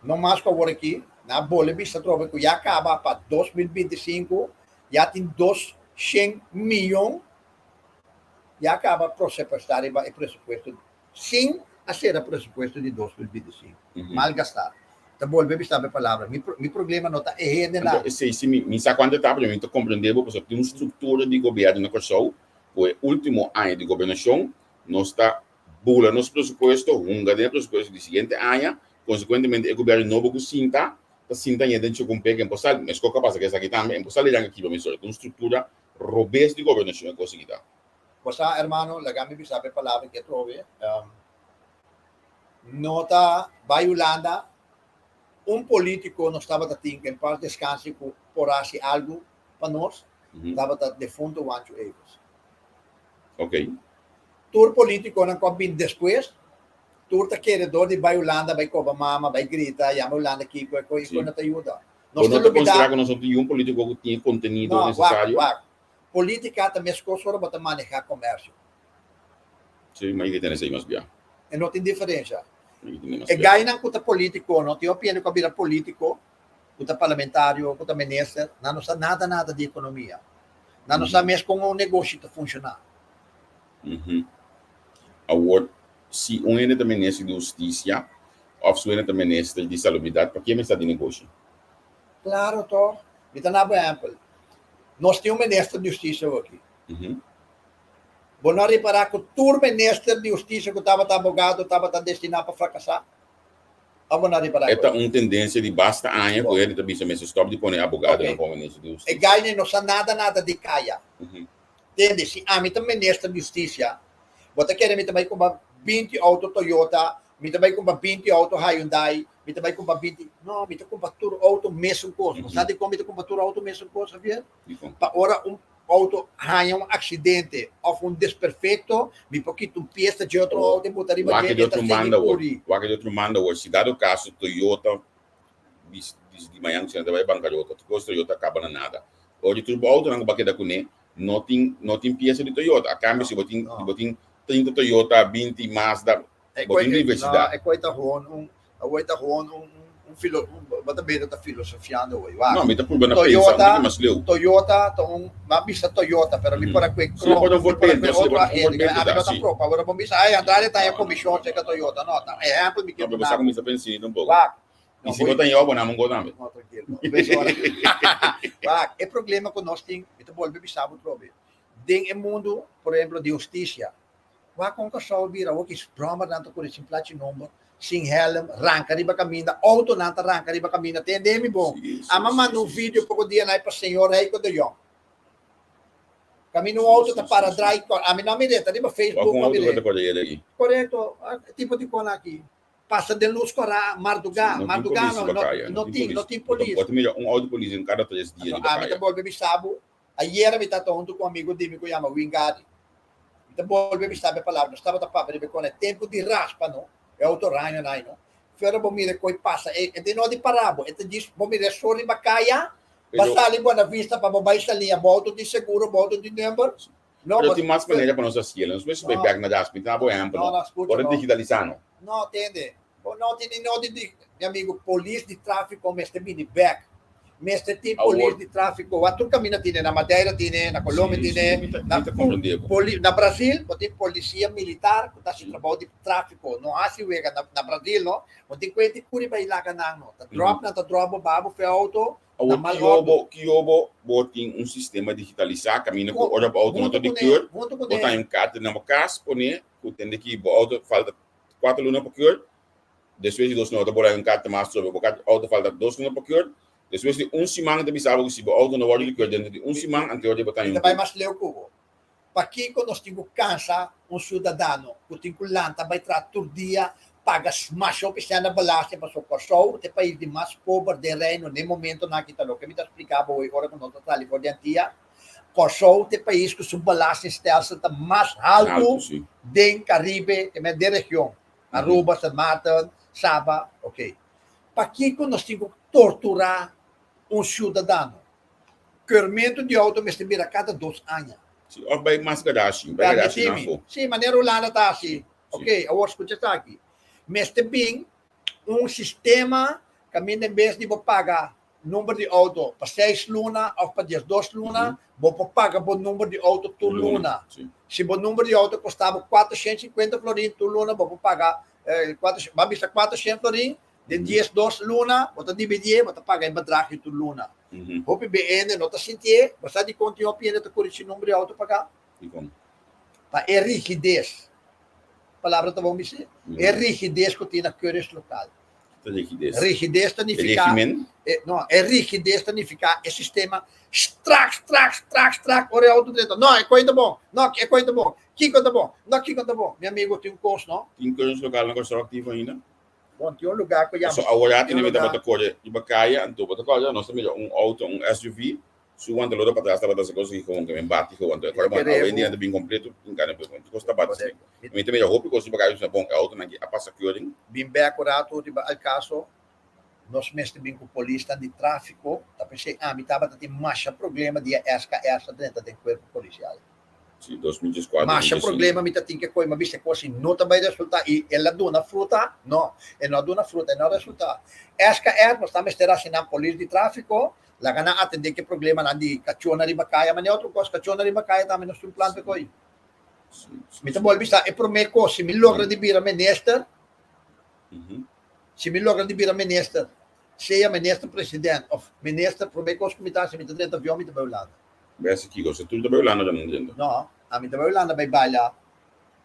no mas ku awor aki, nan a bole bisa atrobe ku ya kaba pa 2025 ya tin 200 miyon ya kaba prosepuestá riba e presupuesto sin a sera presupuesto di 2025. Malgastá. Ta bolbe bisa bo e palabra. Mi mi problema no ta e hendenan. Anto esei si mi mi sa kuantu etapa mi ta komprendé bo pasobra tin un struktura di gobièrnu na Kòrsou ku e último aña di gobernashon nos ta bula nos presupuesto, hunga den e presupuesto di siguiente aña, konsekuentemente e gobièrnu nobo ku sinta, ta sinta ña den chukumpé ku e por sali, meskos ku a pasa ku esaki tambe, e por sali ranka kiba mesora. Ta un struktura robes di gobernashon e kos aki ta. Bo sa, hermano, laga mi bisa bo e palabra ki atrobe, no ta bai Hulanda, un polítiko nos tabata tin ku en pas deskanse ku por hasi algu pa nos, tabata defunto Wancho Evers. Ok. Tur politiconan cu a bin despues, tur ta kere door di bay Hulanda, bay coba mama, bay grita, yama Hulanda kico, e coy, e coy no ta yuda. Nos ta lubida. Bo no ta considera cu nos no tin un politico cu tin e contenido necesario? No, wak, wak. Politica ta mescos ora bo ta maneha comercio. Si, ma i tene esey mas bia. E no tin diferencia. E gainan cu ta politico no tin hopi hende cu a bira politico, cu ta parlamentario, cu ta minister, nan no sa nada nada di economia. Nan no sa mes con un negoshi ta funciona. Awor, si un hende ta minister di husticia of si un hende ta minister di salubridad, pakie mester di negoshi? Claro toch. Mi ta na bo ehempel. Nos tin un minister di husticia awoki. Bo no a ripara cu tur minister di husticia cu tabata abogado tabata destina pa fracasa? Of bo no a ripara E ta un tendencia di basta aña cu hende ta bisa mester stop di pone abogadonan como minister di husticia. E gainan no sa nada nada di caya. Tende, si ami ta minister di husticia, bo ta kere mi ta bay cumpra 20 auto Toyota, mi ta bay cumpra 20 auto Hyundai, mi ta bay cumpra 20. No, mi ta cumpra tur auto mesun cos. Bo sa dicon mi ta cumpra tur auto mesun cos, Javier? Pa ora un auto haña un accidente of un desperfecto, mi por kita un pieza dje otro auto y bota riba dje, e ta sigui curi. Wak di otro banda awor, si dado caso Toyota bisa di mañan cu si nan ta bay bancarota, tur cos Toyota caba na nada. Ora di tur bo autonan cu bo a keda cune, no tin no tin pieza di Toyota. A cambio si bo tin si bo tin 30 Toyota, 20 Mazda, bo tin diversidad. No, e coy ta gewoon un Awor ta gewoon un un filo bo ta bira ta filosofiando awor. Wak. No, mi ta purba na pensa un poco mas leu. Toyota ta un, mi a bisa Toyota, pero mi por a kue Krom, mi por a kue otro agente, ami no ta propa. Awor bo bisa, ay, Andrade ta haña komishon serka Toyota. No, ta ehèmpel mi kier duna. No, pero bo sa kuminsá pensa un poko. Wak. I si bo ta haña bo nan un go tambe. No, trankilo. Bes ora. Wak, e problema ku nos tin, mi ta bolbe bisa bo atrobe. Den e mundu, por ehemplo, di hustisia, Wak kon Kòrsou a bira awor ki bròmernan ta kore sin plachi nomber, sin hèlm, ranka riba kaminda, outonan ta ranka riba kaminda, tende mi bon. Ami a manda un video poko dia nai pa señor Heiko de Jong. Kaminda un outo ta para drai, ami no a mir'é, ta riba Facebook mi a mir'é. Korekto, tipo di kon aki. Pasa den lus kòrá, mardugá, mardugá no, no tin, no tin polis. Bo ta mira un outo polis den kada tres dia riba kaya. Ami ta bolbe bisa bo, ayera mi tabata huntu ku un amigu di mi ku yama Wingadi. Mi ta bolbe bisa bo e palabra, nos tabata papia riba e kona, e tempu di raspa no. E outo raño nai no. Fera bo mira koi pasa e e tin no di para bo, e ta djis bo mira e so riba kaya, ba sali Buena Vista pa bo bai salia, bo outo tin seguro, bo outo tin number. No, Pero tin mas manera pa nos hasiel, nos mester bai bek na das, mi ta bo ehempel no, por a digitalisa no. No, tende, bo no tin ni no di di, mi amigo, polis di trafiko mester bini bek, mester tin polis di trafiko, wak tur kaminda tine, na Madeira tine, na Colombia tine, na poli, na Brasil bo tin polisia militar ku ta hasi trabou di trafiko, no hasi wega na na Brasil no, bo tin kuenta kuri bai laga nan no, ta drop nan ta drop bo babo fe auto. Awor kiyo bo kiyo bo bo tin un sistema digitalisá kaminda ku ora bo outo no ta di keur, bo ta haña un karta na bo kas pone ku tende ki bo outo falta kuater luna pa keur, despues di dos luna bo ta por haña un karta mas sobre bo outo falta dos luna pa keur, despues di un siman ta bisa bo ku si bo outo no wòrdu di keur dentro di un siman anto bo ta haña un. Mi ta bai mas leu ku bo. Pakiko nos tin ku kansa un siudadano ku tin ku lanta bai traha tur dia, paga masha hopi sèn na belasting pasobra Kòrsou ta e pais di mas pober den Reino n'e momentonan aki ta loke mi ta splika bo hoy ora ku nos ta sali for di Antia. Kòrsou ta e pais ku su belastingstelsel ta mas haltu den Karibe, te men den region, Aruba, Sint Maarten, Saba, ok. Pakiko nos tin ku torturá un siudadano? Keurmentu di outo mester bira kada dos aña. Si, of bai mas garashi, bai garashi nan afo. Si, manera Hulanda ta hasi. Ok, awor skucha esaki. Mester bin un sistema kaminda en bes di bo paga number di outo pa seis luna of pa diesdos luna, bo por paga bo number di outo tur luna. Si bo number di outo kosta bo 450 florin tur luna, bo por paga, ban bisa 400 florin, Den 12 luna bo ta dividié, bo ta paga e bedrag tur luna. Hopi BN no ta sintié, bo sa dikon tin hopi hende ta kuri sin number di outo paga? Dikon? Pa e rigides, palabra ta bon bisí? E rigides ku tin na keuringslokaal. Ki ta rigides? Rigides ta nifiká. E regimen? No, e rigides ta nifiká e sistema strak, strak, strak, strak ora e outo drenta. No, e koi ta bon. No, e koi ta bon. Kiko ta bon? No, kiko ta bon. Mi amigo tin un kos, no? Tin keuringslokaal na Kòrsou aktivo ainda? Bon, tin un lugá ku yama. Paso awor tin mi tabata kore riba kaya, anto bo ta kòrda nos ta mira un outo, un SUV, su wanta lodo patras tabata hasi kos di gewoon ke men bati gewoon. Anto e kòrda bon, awendia nan ta bin kompleto tin kane pero kos ta bati si. Mi ta mira hopi kos riba kaya, mi bisa bon e outonan aki a pasa keuring. Bin bek un ratu riba al kaso, nos mester bin ku polisnan di tráfiko, ta p'esei ami tabata tin masha problema dia SKS a drenta den kuerpo polisial. Sí, 2014, Masha 2015. problema mi ta tin ke koe, mi a bisa kos si no ta bai resulta i el a duna fruta, no, e no a duna fruta, e no a resulta. SKR nos ta mester hasi nan polis di trafiko, laga nan atende ke problemanan di kachónan riba kaya, mane otro kos, kachónan riba kaya tambe nos tin un plan pa e koe. Mi ta bolbe bisa e prome kos, si mi logra di bira minister, si mi logra di bira minister, sea minister president of minister, prome kos ku mi ta hasi mi ta drenta avion mi ta bai Hulanda. Bai hasi kiko? Se tur ta bai Hulanda ta drenta? No, ami ta bai Hulanda bai baila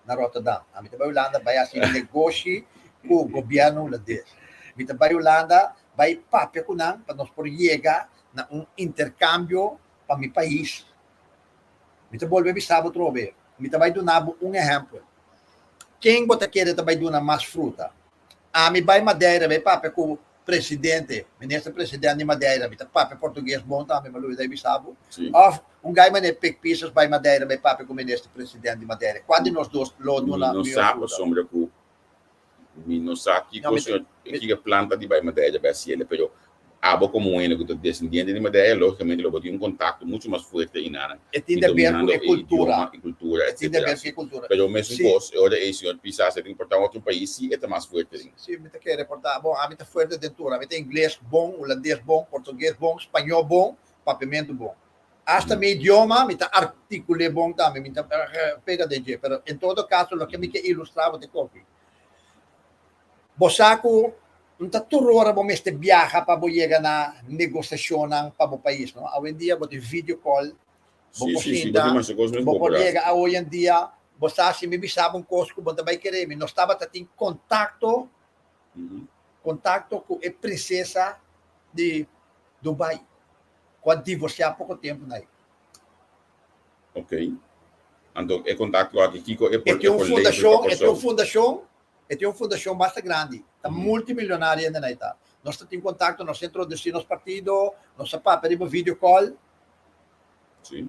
na Rotterdam. Ami ta bai Hulanda bai hasi negoshi ku gobièrnu hulandes. Mi ta bai Hulanda bai papia ku nan pa nos por yega na un interkambio pa mi pais. Mi ta bolbe bisa bo atrobe. Mi ta bai duna bo un ehèmpel. Ken bo ta kere ta bai duna mas fruta? Ami bai Madeira bai papia ku presidente, minister president di Madeira, mi ta papia portugues bon tambe, ma Luis a bisa bo. Of un gai manera Pik Pisas bai Madeira bai papia ku minister president di Madeira. Kua di nos dos lo duna Mi no mihor sa fruta? pasobra ku mi no sa kiko señor kiko planta di bai Madeira bai hasiel, pero abo komo un hende ku ta desendiente di Madeira logicamente lo bo tin un kontakto mucho mas fuerte einan E tin i de ber ku dominando e e kultura. idioma i kultura E tin de etcetera. ber ku e kultura. Pero mesun Si. kos e ora ei señor Pisas e tin por ta otro pais si e ta mas fuerte den. Si, mi ta kere por ta. Bon, ami ta fuerte den tur. Ami ta ingles bon, hulandes bon, portugues bon, spañó bon, papiamentu bon. Asta mi idioma mi ta articul'é bon tambe, mi ta pega den dje. Pero en todo caso loke mi ke ilustrá bo ta e koki. Bo sa ku no ta tur ora bo mester biaha pa bo yega na negosiashonnan pa bo pais, no. Awendia bo tin video call, bo por sinta, bo por yega. Awendia bo sa si mi bisa bo un kos ku bo ta bai kere mi. Nos tabata tin kontakto, kontakto ku e prinsesa di Dubai ku a divorsiá poko tempu na ei. Ok. Anto e kontakto aki kiko e por e por lei pa E tin un Kòrsou? fundashon, e tin un fundashon basta grandi, ta multimilionario hende nan ta. Nos ta tin kontakto, nos a introdusí nos partido, nos a papia riba video call. Sí.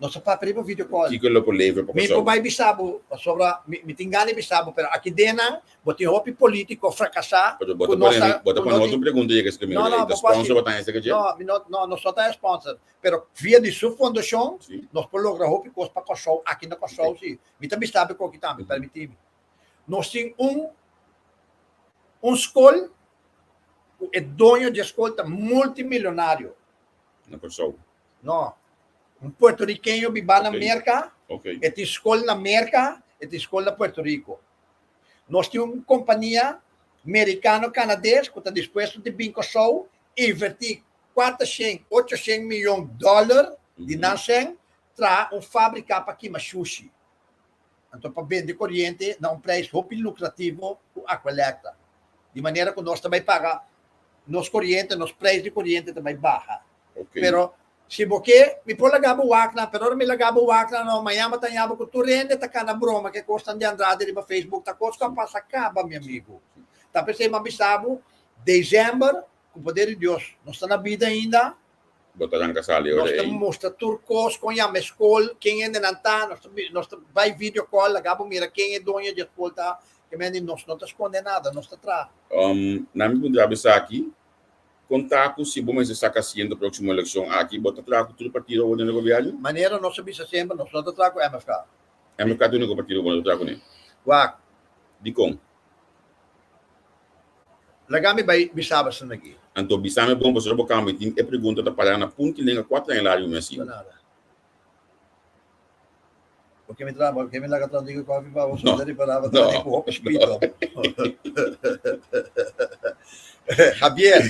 Nos a papia riba video call. Kiko lo por lever pa Mi Kòrsou? por bai bisa bo, pasobra mi mi tin gana di bisa bo, pero aki den nan bo tin hopi politico fracasá Pero bo ku ta no pone sa, bo ta ku pone no otro tin. pregunta yega esaki No, mira no, ei. Ta bo por sponsor hasi. bo ta hasi esaki dje? No, mi no, no, nos no ta sponsor, pero via di su fondashon Sí. nos por logra hopi kos pa Kòrsou, aki na Kòrsou Ok. sí. Mi ta bisa bo koki tambe, permití mi. Nos tin un un skol ku e doño di e skol ta multimilionario. Na Kòrsou. No. Un puertorriqueño biba na Ok. Merca, Ok. e tin skol na Merca, e tin skol na Puerto Rico. Nos tin un kompania merikano-kanades ku ta dispuesto di bin Kòrsou invertí kuatershen, ochoshen miyon dòler di nan sèn traha un fábrika pa kima shushi. Anto pa bende koriente na un preis hopi lukrativo ku Aqualectra. Di manera ku nos ta bai paga nos koriente, nos preis di koriente ta bai baha. Ok. Pero si bo ke, mi por laga bo wak nan, pero ora mi laga bo wak nan no, mañana ta ña bo ku tur hende ta kana broma ku e kosnan di Andrade riba Facebook, ta kos ku a pasa kaba, mi amigu. Ta p'esei mi a bisa bo, desèmber, ku poder di Dios, nos ta na bida ainda. Bo ta ranka sali ora Nos ta ei. mustra tur kos, kon yama e skol, ken hendenan ta, nos ta nos ta bai video call, laga bo mira ken e doño di e skol ta, ke men di nos no ta skonde nada, nos ta traha. Na mi punto di bista aki, kon ta ku si bo mester saka asiento próksimo elekshon aki, bo ta traha ku tur partido awor den e gobièrnu? Manera nos a bisa semper, nos no ta traha ku MFK. MFK ta úniko partido ku bo no ta traha kuné? Wak. Dikon? Laga mi bai bisa bo esnan aki. Anto bisa mi bon pasobra bo kamba i tin e pregunta ta pará na punti lenga kuater aña largu mi a sigui. Nada. Bo ke mi tra, bo ke mi laga tra un tiki kofi pa bo No. so ripará bo No. ta ku hopi spito. Javier,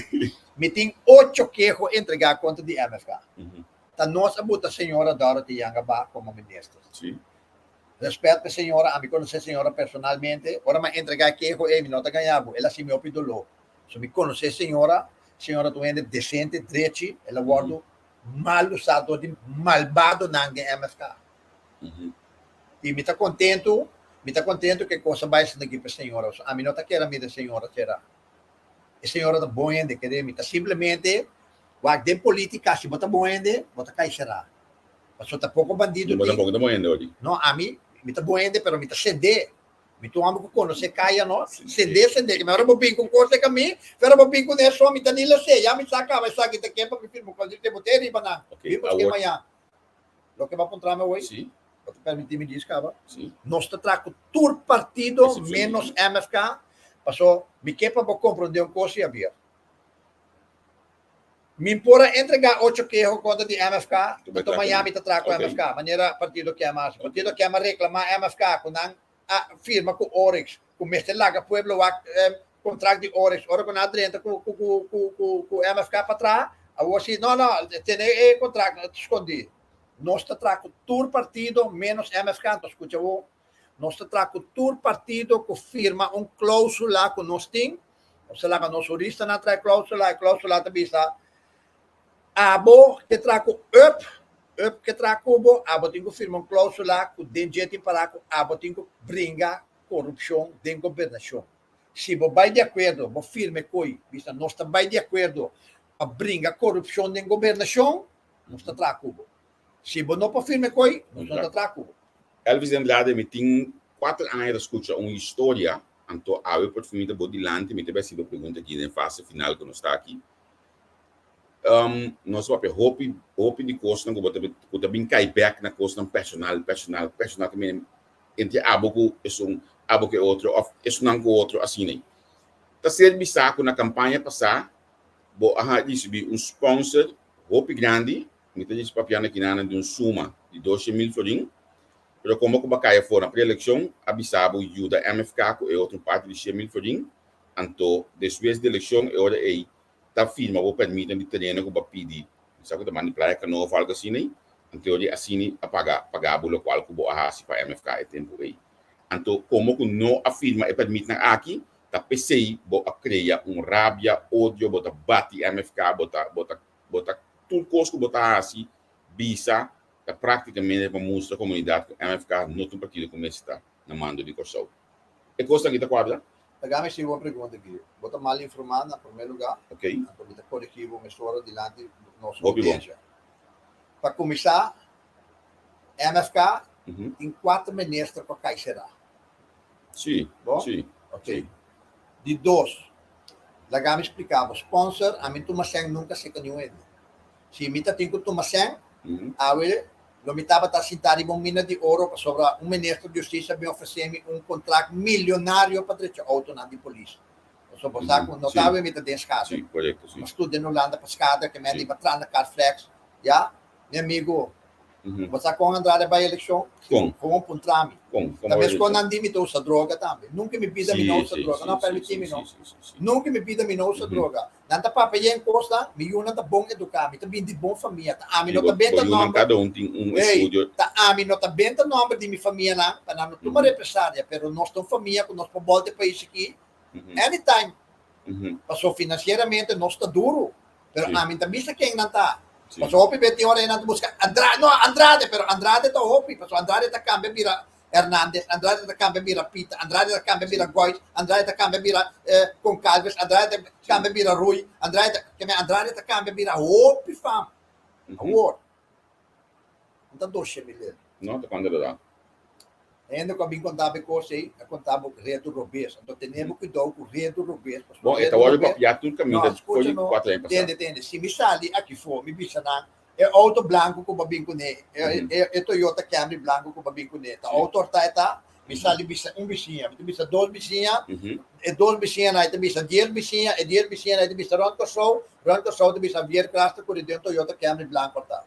mi tin ocho keho entregá kontra di MFK. Ta nos a buta señora Dorothy Jangaba komo minister. Sí. Respet pa e señora, ami konosé e señora personalmente. Ora mi a entregá e keho ei, mi no ta gañá bo, el a hasi mi hopi doló. So mi konosé e señora, e señora ta un hende desente, drechi, el a wòrdu mal usá dor di malbadonan den MFK. I mi ta kontentu, mi ta kontentu ku e kos a bai asina aki pa e señora. So ami no ta kere mira e señora sera. E señora ta bon hende, kere mi ta simplemente wak den polítika si bo ta bon hende, bo ta kai sera. Pasobra ta poko bandido Bo tin. tampoco ta bon hende ori. No, ami, mi ta bon hende, pero mi ta sendé. Mi ta un homber ku konosé kaya, no? Sendé, sendé. Ke ora bo bin ku kos serka mi, ora bo bin kuné so, mi ta ni lasé. Ya mi sa kaba esaki ta ke pa mi firma kos. Di bo te riba nan. Ok, Bin busk'é awor. mañan. Loke bo a puntra mi awor? Sí. Bo ta permití mi djis kaba? Sí. Nos ta traha ku tur partido Excepcion di ménos MFK, paso mi ke pa bo komprondé un kos, Javier. Mi por a entregá ocho keho kontra di MFK, anto maña mi ta traha ku MFK, manera Partido Kem a hasi. Partido Kem a reklamá MFK ku nan a firma ku Oryx, ku mester laga pueblo wak kontrakt di Oryx. Ora ku nan a drenta ku MFK pa traha, awor si, no, no, tene e kontrakt skondí. Nos ta traha ku tur partido ménos MFK, anto skucha bo, Nos ta traha ku tur partido ku firma un klóusula ku nos tin. Nos ta laga nos huristanan traha e klóusula. E klóusula ta bisa, Abo ke traha ku up, up ke traha ku bo, abo tin ku firma un klóusula ku den dje tin pará ku abo tin ku bringa korupshon den gobernashon. Si bo bai di akuerdo, bo firma e koi, bisa nos ta bai di akuerdo pa bringa korupshon den gobernashon, nos ta traha ku bo. Si bo no por firma e koi, nos no ta traha ku bo. Elvis de Andrade, Mi tin kuater aña ta skucha un historia, anto awe por fin mi ta bo dilanti, mi ta bai hasi bo pregunta aki den fase final ku nos ta aki. Nos a papia hopi, hopi di kosnan ku bo ta ku ta bin kai bèk na kosnan personal, personal, personal ta mira entre abo ku esun, abo ku e otro òf esunnan ku otro asina. Ta ser bisá ku na kampaña pasá bo a risibí un sponsor hopi grandi. Mi ta disi papiando kinanan di un suma di doshe mil florin, pero komo ku bo a kai afó na pre-elekshon, a bisa bo yuda MFK ku e otro parti di she mil florin, anto despues di elekshon e ora ei ta firma bo pèrmitnan di tereno ku bo a pidi, mi sa ku ta manda di Playa Kanoa òf algu asina ei, anto e ora ei asina a paga paga bo lokual ku bo a hasi pa MFK e tempu ei. Anto komo ku no a firma e pèrmitnan aki, ta p'esei bo a krea un rabia, odio, bo ta bati MFK, bo ta bo ta Bo ta tur kos ku bo ta hasi, bisa, ta praktikamente pa mustra komunidat ku MFK no ta un partido ku mester ta na mando di Kòrsou. E kosnan aki ta kuadra? Laga mi hasi bo un pregunta aki. Bo ta mal informá na promé lugá. Ok. Anto mi ta koregí bo mesora dilanti nos Hopi bon. oudiensia. Pa kuminsá, MFK tin kuater minister ku a kai será. Sí, Bo? sí. Ok. Sí. Di dos, laga mi splika bo, sponsor, ami tuma sèn nunka seka niun hende. Si mi ta tin ku tuma sèn, awe lo mi tabata sintá riba un mina di oro pasobra un minister di hustisia bin ofresé mi un kontrakt milionario pa drecha outonan di polis. Pasobra bo sa ku no ta awe mi ta den skada. Sí, korekto, sí. Mi a studia na Hulanda pa skada, ke mi a riba tranda Carflex, ya. Mi amigo, bo sa kon Andrade bai elekshon? Kon? Gewoon puntra mi. Kon? Kon Ta bai mes kon elekshon? nan di mi ta usa droga tambe. Nunka mi bida mi no usa droga. No permití mi no. Nunka mi bida mi no usa droga. Nan ta papia yen kosnan, mi yunan ta bon eduká, mi ta bin di bon famia. Ta ami no ta benta Bo yunan nòmber. kada un tin un Ey, estudio. ta ami no ta benta nòmber di mi famianan pa nan no tuma represalia, pero nos ta un famia ku nos por bòlta e pais aki anytime. Pasobra finansieramente nos ta duru. Pero ami ta bisa ken nan ta. Pasobra hopi bes tin ora nan ta buska Andrade, no Andrade, pero Andrade ta hopi, pasobra Andrade ta kambia bira Hernandez, Andrade ta kambia bira Pita, Andrade ta kambia bira Gois, Andrade ta kambia bira Goncalves, Andrade ta kambia bira Rui, Andrade ta, keme Andrade ta kambia bira hopi fam. Awor, no ta doshe mi lel. No, ta cuando ta. Hende ku a bin konta bo e kos ei, a konta bo redu robes. Anto tene bo kuidou ku redu robes, pasobra Bon, e ta redu wòrdu robes. papiá tur No, kaminda for skucha di no. kuater aña pasá. Tende, tende. Si mi sali aki for, mi bisa nan, e outo blanku ku bo a bin kuné, e e e Toyota Camry blanku ku bo a bin kuné, ta outo òrta e ta? Mi sali bisa un bisiña, mi ta bisa dos bisiña, e dos bisiñanan ei ta bisa dies bisiña, e dies bisiñanan ei ta bisa rònt Kòrsou, rònt Kòrsou ta bisa Vier Kras ta kuri den un Toyota Camry blanku òrta.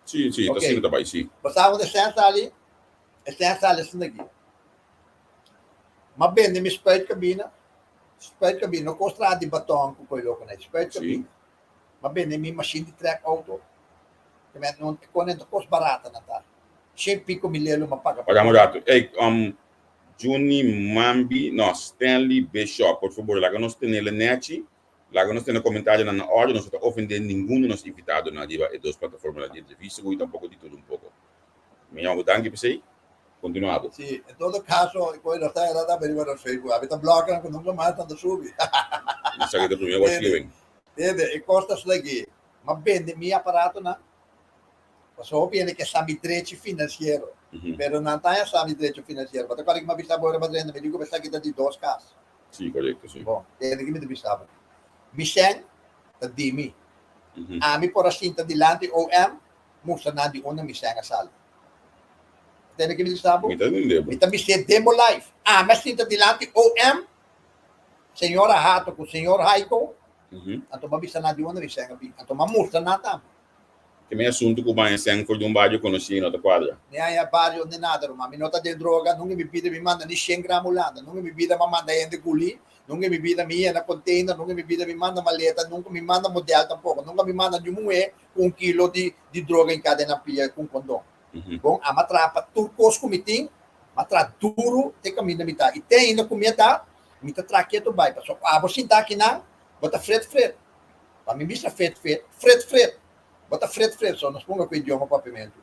Sí, sí, ta Ok. asina ta bai, sí. Bo sa unda esei a sali? Esei a sali asina aki. M'a bende mi spuitkabina, spuitkabina, no kos traha di baton ku koi loko nei, spuitkabina. M'a bende mi mashin di trèk outo, ke men no e kos ta kos barata nan ta. Shen piko mi lelu m'a paga pa Wak un ratu. Ey, Juni Mambi, no, Stanley Bishop, por fabor laga nos tenele nechi. Laga nos tene comentarionan na orde, nos no ta ofende ningun di nos invitadonan riba e dos plataformanan di entrevista cu y tampoco di todo un poco. Mi yama bo danki p'esey. Continua bo. Si, en todo caso, e koe no ta era tambe riba nos Facebook. Abi ta bloke nan cu nunca mas nan ta subi. Esaki ta prome wak kiwen. Tende, e cos ta slegi. M'a bende mi aparatonan, pasobra hopi hende ke sa mi drechi financiero, pero nan ta haña sa mi drechi financiero. Bo ta kòrda ki m'a bisa bo ora bo a drenta, mi di ku esaki ta di dos cas. Sí, korekto, sí. Bon, tende ki mi ta bisa bo. Mi sèn ta di mi. Ami por a sinta dilanti OM mustra nan di unda mi sèn a sali. Tende ki mi ta bisa bo? Mi ta tende bo. Mi ta bis'é den bo live. Ami a sinta dilanti OM, señora Hato ku señor Haiko, anto mi a bisa nan di unda mi sèn a bin. Anto mi a mustra nan tambe. Ke mi asuntu ku baña sèn for di un bario konosí no ta kuadra. Ni haña bario ni nada ruman. Mi no ta den droga, nunca mi bida mi manda ni shen gram Hulanda, nunca mi bida mi a manda hende guli, nunca mi bida mi yena container, nunca mi bida mi manda maleta, nunca mi manda model tampoco, nunca mi manda ni un muhé ku un kilo di di droga hinká den nan pia ku un kondon. Bon, ami a traha pa tur kos ku mi tin, mi a traha duru te kaminda mi ta i te ainda ku mi a da, mi ta traha ketu bai pasobra abo sinta akinan bo ta fret fret. Pa mi bisa fet fet, fret fret. Bo ta fret fret, so nos ponga ku idioma papiamentu.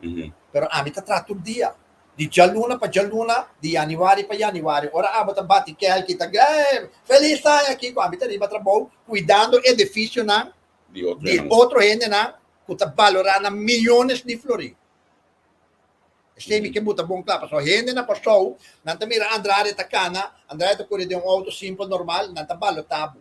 Pero ami ta traha tur dia. Di djaluna pa djaluna, di januari pa januari. Ora abo ta bati kelki ta eh, felis aña kiko, ami ta riba trabou kuidando edifisionan Di otro di hendenan. otro hendenan ku ta balorá na miyones di florin. Esei mi ke buta bon kla, pasobra hende na Kòrsou nan ta mira Andrade ta kana, Andrade ta kore den un outo simpel normal, nan ta balotá bo.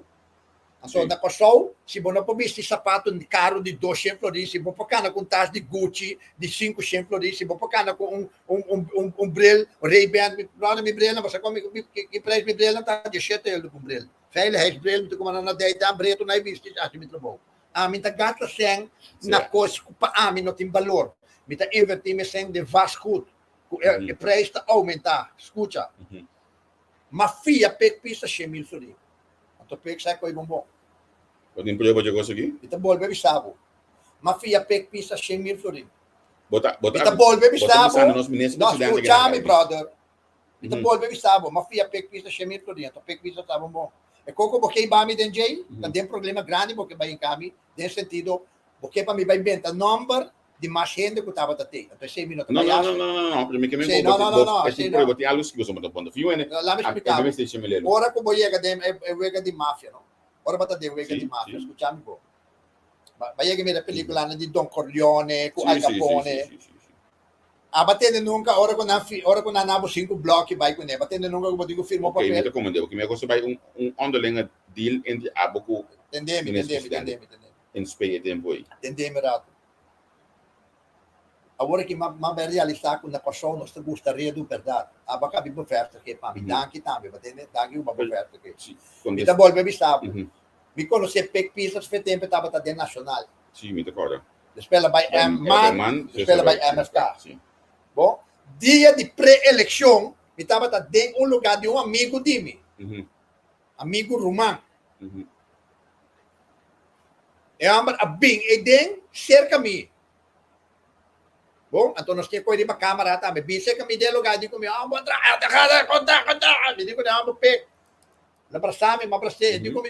Anto na Kòrsou, si bo no por bisti sapatu karu di doshen florin, si bo por kana ku un tas di Gucci di sinkushen florin, si bo por kana ku un un un un bril Ray-Ban, mi bròder mi brilnan, bo sa kon ki preis mi brilnan ta? Dieshete euro pa un bril. Veiligheidsbril mi ta kuma nan na dei tan bretu nan e bisti, hasi mi trabou. Ami ta gasta sèn na kos ku pa ami no tin balor. Mi ta invertí mi sèn den vastgoed ku e preis ta oumentá. Skucha, m'a fia pek pisa 100,000 florin. Anto pek sa e koi bonbon. Bo tin prueba dje kos aki? Mi ta bolbe bisa bo. M'a fia pek pisa 100,000 florin. Bo ta, bo Mi ta, ta bolbe bo ta bisa bisando bo. nos minister No, presidente skucha mi, general. brother. Mi ta bolbe bisa bo. M'a fia pek pisa 100,000 florin. Anto pek pisa ta bonbon. E koko bo ke hiba mi den djei, ta den problema grandi bo ke bai hinka mi, den sentido, bo ke pa mi bai benta nomber di mas hende ku tabata te. Anto esei mi no ta No, bai no, hasi. no, no, no, no, pero mi ke men Sí, bo, no, bo, no, no, bo, no, e tin así prueba, no. tin algo skibi so bo ta ponta. Fiu ene, No, laat me a, explica e bo. mester sheme lelo. Ora ku bo yega den e, e wega di mafia, no? Ora bo ta den wega di Sí, mafia, sí. skucha mi bo. Ba, ba yega mira pelikulanan di Don Corleone ku Sí, Al sí, sí, Capone. sí, sí, sí, sí. Aba tende nunka ora ku nan fi, ora ku nan nabo sinku blòki bai kuné. Aba tende nunka ku bo tin ku firma un Ok, mi papel. ta komprendé. Oke, mi a gosta bai un un onderlinge deal entre abo ku Tende mi, minister tende mi, tende presidente mi, tende mi. in spe e tempu ei. Tende mi ratu. Awor aki m'a m'a bai realisá ku na Kòrsou nos ta gusta redu bèrdat. Abo a kabi bevèstig'é pa mi. Danki tambe, bo tende? Danki ku bo a bevèstig'é. Sí, Mi kontes. ta bolbe bisa bo. Mi konosé Pik Pisas fe tempu e tabata den Nashonal. Sí, mi ta kòrda. Despues el a bai El a bai Man, Man, despues despues el el a a bai bai MFK. MFK, sí. Bon, dia di pre-elekshon mi tabata den un lugá di un amigu di mi, amigu ruman. E hòmber a bin eiden serka mi. Bon, anto nos tin koe riba kamera tambe. Bin serka mi den e lugá i di ku mi, Hòmber, traha, traha, konta, konta. Mi di ku e hòmber, Pek. El a brasá mi, mi a bras'é. E di ku mi,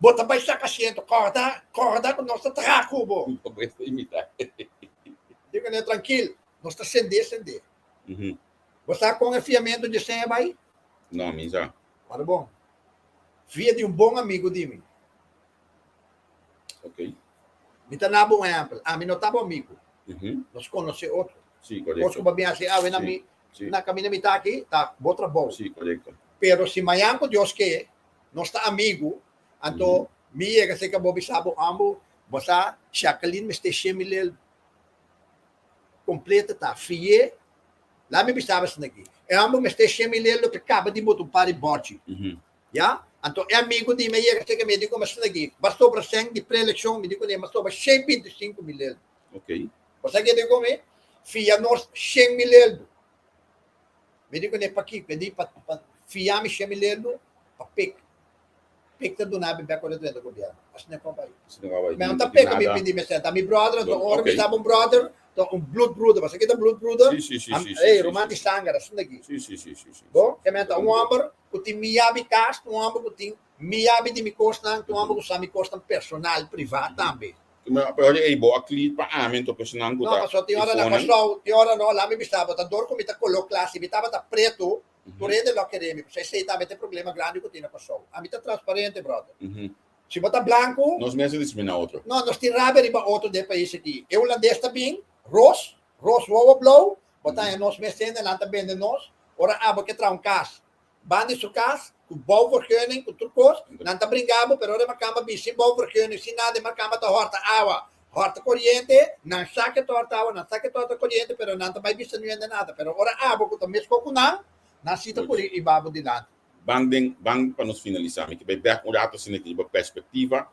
Bo ta bai saka asiento, kòrda, kòrda ku nos ta traha ku bo. No bo esta imitá. Di ku ne, Trankil, nos ta sendé, sendé. Bo sa kon e fiamentu dje seña bai? No, mi sa. Wak bon. Fia di un bon amigu di mi. Ok. Mi ta na bo un ehèmpel. Ami no ta bo amigu. Nos konosé otro. Sí, korekto. Kos ku bo a bin hasi awe na mi, na kaminda mi ta aki, ta bo trabou. Sí, korekto. Pero si mañan ku Dios ke, nos ta amigu, anto mi yega serka bo bisa bo ambo, bo sa Jacqueline mester shemi lel kompleto ta fi'é, laat mi bisa bo esaki, e ambo mester shemi lel lo ke kaba di bota un par di bòchi, ya, anto e amigu di mi a yega serka mi, e di ku esaki, ba sobra sèn di preelekshon, mi di kuné, m'a sobra 125.000 lel. Bo sa ke di ku mi? Fia nos 100.000 lel. Mi di kuné pakiko? E di pa pa fia mi shemi lelu pa pek. Pek ta duna mi bek ora drenta gobierno. Asina kon bai. Asina kon bai. Mi no ta peka mi pidi mi senta. Mi brother anto ora mi staba un brother ta un bloedbroeder. Bo sa kita bloedbroeder? Si si si si si. Ey ruman di sanger asina aki. Si si si si si. Bo? Ke men ta un homber ku tin mi yabi kas, un homber ku tin mi yabi di mi kosnan, un homber ku sa mi kosnan personal, privat tambe. Pero ey bo a clear pa ami anto personan cu No, ta pasobra tin ora na iPhonenan. Kòrsou, tin ora no, laat mi bisa bo, ta dor ku mi ta koló kla, si mi tabata pretu, tur hende lo a kere mi, pasobra esei tambe ta e problema grandi ku tin na Kòrsou. Ami ta transparente, brother. Si bo ta blanku. Nos mes a diskriminá otro. No, nos tin rabia riba otro den e pais aki. E hulandes ta bin, ros, ros wowo blou, bo ta haña nos mes hende, nan ta bende nos, ora abo ke traha un kas, Ban di su cas cu bouwvergunning cu tur cos, nan ta bringa bo, pero ora e makamba bin sin bouwvergunning, sin nada, e makamba ta horta awa, horta coriente, nan sa ke ta horta awa, nan sa ke ta horta coriente, pero nan ta bay bisa niun hende nada. Pero ora abo cu ta mesco cu nan, nan si ta curi y ba bo dilanti. Ban den, ban pa nos finalisa. Mi ke bay bek un rato asina riba perspectiva,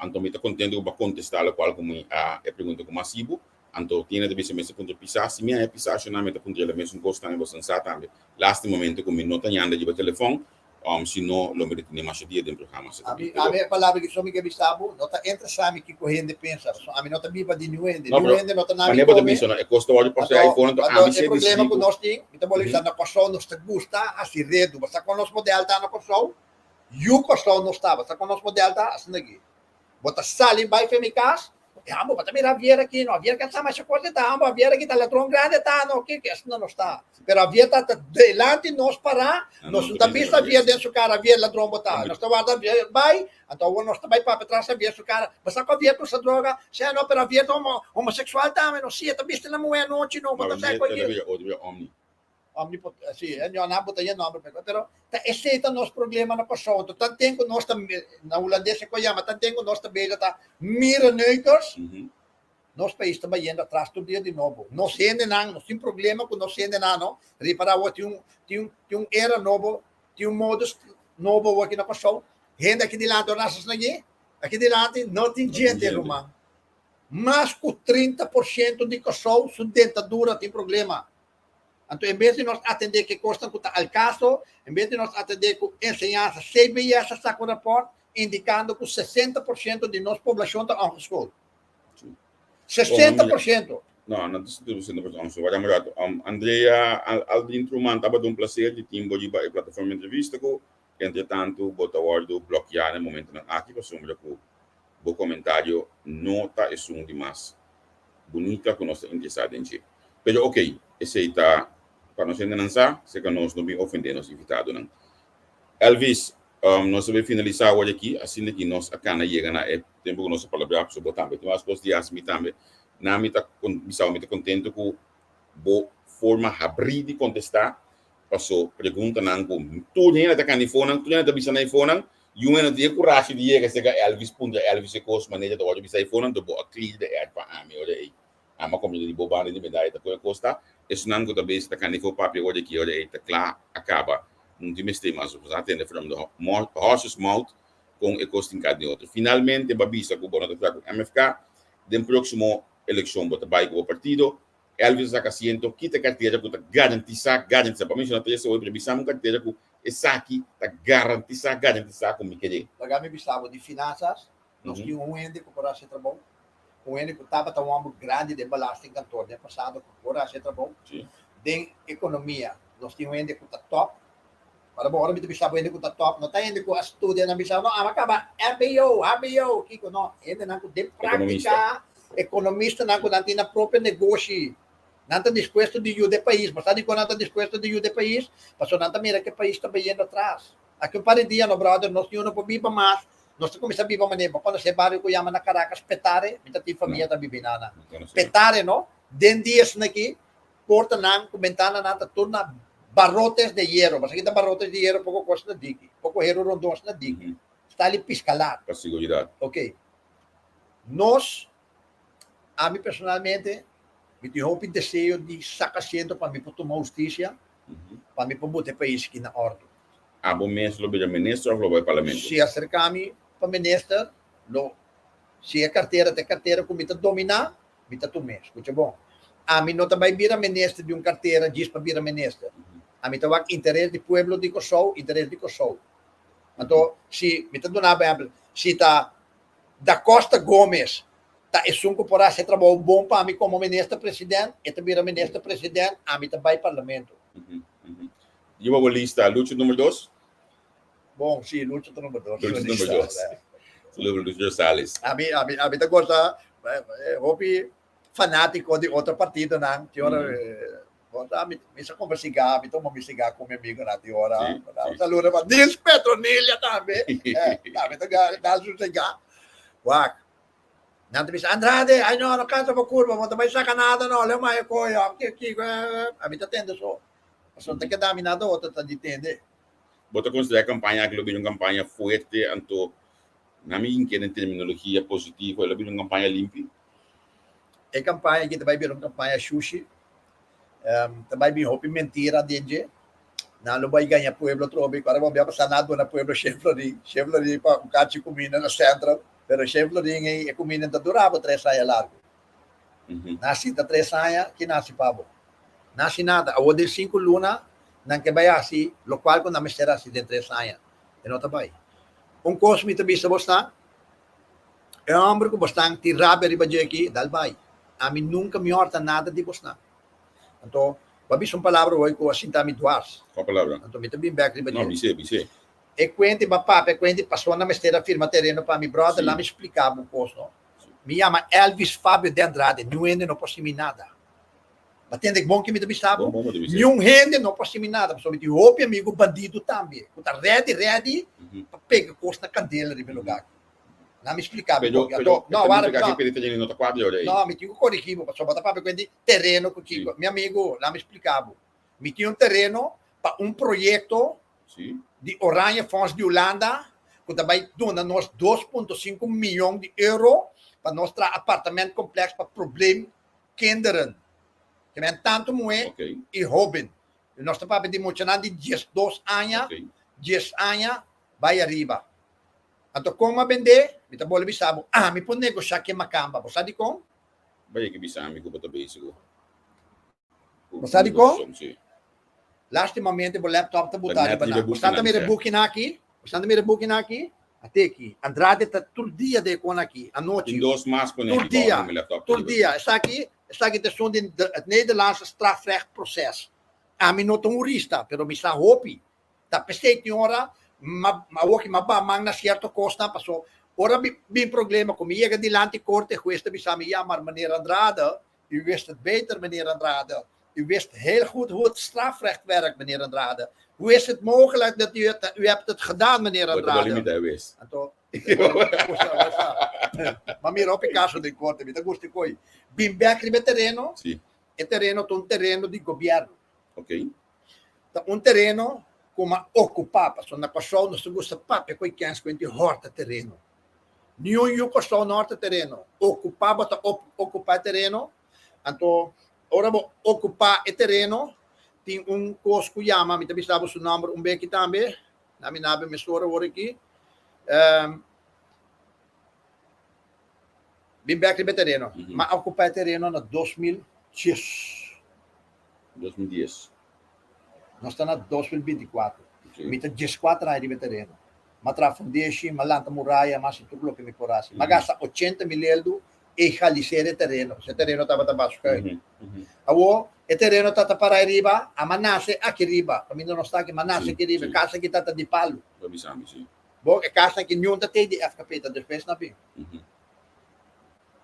anto mi ta contento cu bo a contesta locual cu mi a e pregunta cu mi a haci bo. Anto Tina ta bisa mester puntra Pisá, si mi haña Pisá shona mi ta puntra el e mesun kos tambe boso sa tambe. Lastimamente ku mi no ta yanda riba telefòn, si no lo mi retene masha dia den programa asina. Ami, ami e palabra ki so mi ke bisa bo, no ta interesá mi kiko hende pensa, pasobra ami no ta biba di niun hende, No, niun pero hende no ta na mi manera bo ta kome. bisa no, e kos ta wòrdu pasá Anto, ei for, anto anto ami e si a problema disidí ku ku. nos tin, mi ta bolbe bisa, na Kòrsou nos ta gusta hasi redu, bo sa kon nos modèl ta na Kòrsou? Yu Kòrsou nos ta, bo sa kon nos modèl ta? Asina aki. Bo ta sali bai fe mi kas, e amo bo ta mira Javier aki no, Javier ka sa masha kos e ta amo, Javier aki ta ladron grandi e ta no, ki ki asina nos ta. Pero Javier ta ta delanti nos pará, nos no ta bisa Javier den su kara, Javier ladron bo ta. Nos ta warda Javier bai, anto awor nos ta bai papia tras Javier su kara, bo sa ku Javier ta usa droga? Sè no, pero Javier ta homosexual tambe no, si e ta bisti na muhé anochi no, bo ta sa ku aki. Omnipot si e ño nan bota e nomber pero pero ta esei ta nos problema na Kòrsou anto tanten ku nos ta na hulandes e ku a yama tanten ku nos ta bezig ta mierenneukers nos pais ta bayendo atras tur dia di nobo nos hendenan nos tin problema ku nos hendenan no ripara awor tin un tin un tin un era nobo tin un modus nobo awor aki na Kòrsou hende aki dilanti ora nan asina aki dilanti no tin djente ruman mas ku 30% di Kòrsou su dentadura tin problema. Anto en bes di nos atendé ku e kosnan ku ta al kaso, en bes di nos atendé ku enseñansa, CBS a saka un rapòrt indikando ku 60% di nos poblashon ta ongeschoold. 60%! No, no ta 60% ongeschoold. Wak un rato. Andrea, Aldrin Truman, tabata un plaser di tin bo riba e plataforma entrevista ku entretantu bo ta wòrdu blòkiá na e momentunan aki pasobra ku bo komentario no ta esun di mas bunita ku nos ta interesá den dje. Pero okey, esei ta pa nos hendenan sa, seka nos no bin ofendé nos invitadonan. Elvis, nos ta bin finalisá awor aki, asinda ki nos a kana yega na e tempu ku nos a palabrá, pasobra bo tambe tin mas kos di hasi, mi tambe. Na mi ta bisao mi ta kontentu ku Bo forma habrí di kontestá paso preguntanan ku tur hende ta kanda ifonan, tur hende ta bisa na ifonan, i un hende no tin e kurashi di yega serka Elvis puntra Elvis e kos manera ta wòrdu bisa ifonan, anto bo a clear the air pa ami ora ei. Ami a komprende di bo banda di medaya ta kon e kos ta. Esnan ku ta bisa ta kanda ifo papia ora aki ora ei ta kla a kaba. No tin mester mas. Bo sa tende from the horse's mouth kon e kos tin ka den otro. Finalmente bo a bisa ku bo no ta traha ku MFK. Den próksimo elekshon bo ta bai ku bo partido. Elvis a saka asiento, kita kartera ku ta garantisá, garantisá, pa menshoná tres hoy, pero bisa mi un kartera ku esaki ta garantisá, garantisá ku mi kere. Laga mi bisa bo di finansas, nos tin un hende ku por hasi e trabou, un hende ku tabata un homber grandi den belastingkantoor den pasado ku por hasi e trabou. Den ekonomia nos tin un hende ku ta top. Ora bo ora mi ta bisa bo hende ku ta top, no ta hende ku a studia nan bisa no, amo a kaba mbo, hbo, kiko, no. Hendenan ku den práktika, ekonomistanan ku nan tin nan propio negoshi, nan ta dispuesto di yuda e pais. Bo sa dikon nan ta dispuesto di yuda e pais? Pasobra nan ta mira ku e pais ta bayendo atras. Aki un par di dia no brother, nos niun no por biba mas, nos ta kuminsá biba manera, bo konosé e bario ku yama na Caracas Petare? Mi ta tin famia ta biba einan. Petare no, den dia esaki Portanan ku bentananan ta tur na barotes de hierro. Pasobra ki ta barotes di hierro poko kos na diki, poko hero rondon na diki. Sta li piskalat. Pa siguridat. Ok. Nos, ami personalmente, mi tin hopi deseo di saka asiento pa mi por tuma hustisia, pa mi por bota e pais aki na ordu. Abo mes lo bira minister of lo bai parlamento? Si aserka mi pa minister, lo, si e kartera ta e kartera ku mi ta dominá, Mi ta tum'é. Skucha bon. Ami no ta bai bira minister di un kartera djis pa bira minister. Ami ta wak interes di pueblo di Kòrsou, interes di Kòrsou. Anto, si, mi ta duna bo ehèmpel, si ta Da Costa Gomez ta esun ku por hasi e trabou bon pa mi komo minister president, e ta bira minister president, ami ta bai parlamento. Riba bo lista, Lucho number dos? Bon, si, Lucho ta number dos. Lucho number dos. Saludo Lucho Rosales. Ami, ami, ami ta gosta hopi fanátiko di otro partidonan. Ti ora, mm. ami, mi sa compra cigar, mi toma mi cigar ku mi amigonan ti ora. Sí, sí. Saludo pa Nils Petronilia tambe. Eh, tambe ta dal su cigar. Wak. Nan ta bisa, Andrade, ay no, no cansa pa curva, bo ta bai saca nada no, leo mai koyo, ki, ki, ami ta tende so. Pasobra ta keda mi nada otro ta di tende. Bo ta konsiderá e kampaña aki lo bira un kampaña fuerte, anto na mi hinke den terminologia positivo, e lo bira un kampaña limpi? E kampaña aki ta bai bira un kampaña shushi. Ta bai bin hopi mentira den dje. Nan lo bai gaña pueblo atrobe. Ora bo bia pasá nan a duna pueblo shen florin, shen florin pa un kachi kuminda na Central, pero shen florin ei e kuminda no ta dura bo tres aña largu. Nan sinta tres aña, ki nan hasi pa bo? Nan hasi nada. Awor den sinku luna nan ke bai hasi lokual ku nan mester hasi den tres aña. E no ta bai. Un kos mi ta bisa bosnan, e hòmber ku bosnan tin rabia riba dje aki, dal bai. Ami nunka mi hòrta nada di bosnan. Anto, bo a bisa un palabra hoy ku a sinta mi dwars. Kua palabra? Anto mi ta bin bèk riba dje. No, bis'é, bis'é. E kuenti bo a papia, e kuenti pasobra nan mester a firma tereno pa mi. Bròder, laat mi splika bo un kos, no. Mi yama Elvis Fabio de Andrade, niun hende no por hasi mi nada. Bo tende bon ke mi ta bisa bo? Niun hende no por hasi mi nada, pasobra mi tin hopi amigu bandidu tambe ku ta rèdi rèdi pa pega kos na kandela riba e lugá aki. Nan mi splika bo bon. Pero, No, wara, no. No, mi tin ku korigí bo, pasobra bo ta papia ku hende tereno ku kiko. Mi amigu, laat mi splika bo. Mi tin un tereno pa un proyekto di Oranje Fonds di Hulanda ku ta bai duna nos 2.5 miyon di euro pa nos traha apartamentcomplex pa probleemkinderen. Ke men tantu muhé i hóben. Nos ta papia di muchanan di 12 aña, 10 aña bai ariba. Anto kon a bendé? Mi ta bolbe bisa bo, ami por negoshá ke makamba. Bo sa dikon? Bai ke bisa ami ku bo ta bezig ku. Bo sa dikon? Lastimamente bo laptop ta botá riba nan. Bo sa ta mira e bukinan aki? Bo sa ta mira e bukinan aki? Ate aki. Andrade ta tur dia den e kona aki, anochi. Tin dos mas pone aki bou den mi laptop. Tur dia. Esaki, esaki ta esun di het Nederlandse strafrechtproces. Ami no ta un hurista, pero mi sa hopi. Ta p'esei tin ora m'a awoki m'a ba man na sierto kosnan, paso ora mi bin problema ku mi yega dilanti korte, hues ta bisa mi, ya, maar meneer Andrade, u wist het beter, meneer Andrade. U wist heel goed hoe het strafrecht werkt, meneer Andrade. Hoe is het mogelijk dat u het, u hebt het gedaan, meneer Andrade? Bo ta wis. Anto, ma mira hopi kaso den korte, mi ta gusta e koi. Bin bek riba e tereno. Si. E tereno ta un tereno di gobièrnu. Ok. Ta un tereno ku m'a okupá, pasobra na Kòrsou nos ta gusta papia ku e kens ku hende hòrta tereno. Niun yu Kòrsou no hòrta tereno. Okupá bo ta okupá e tereno, anto ora bo okupá e tereno tin un kos ku yama, mi ta bisa bo su nòmber un beki tambe, na mi nabe mesora awor aki, Bin bek riba e tereno. M'a okupá e tereno na 2010. 2010. Nos ta na 2024. Mi ta dieskuater aña riba e tereno. M'a traha fundeshi, m'a lanta muraya, m'a hasi tur loke mi por hasi. M'a gasta ochenta mil eldu egaliser e tereno, pasobra e tereno tabata baskuit. Awor, e tereno ta ta pará riba, a m'a nase aki riba, kaminda nos ta aki, m'a nase aki riba, e kas aki ta ta di palu. Bo, e kasnan aki niun ta tei di FKP, ta despues na bin.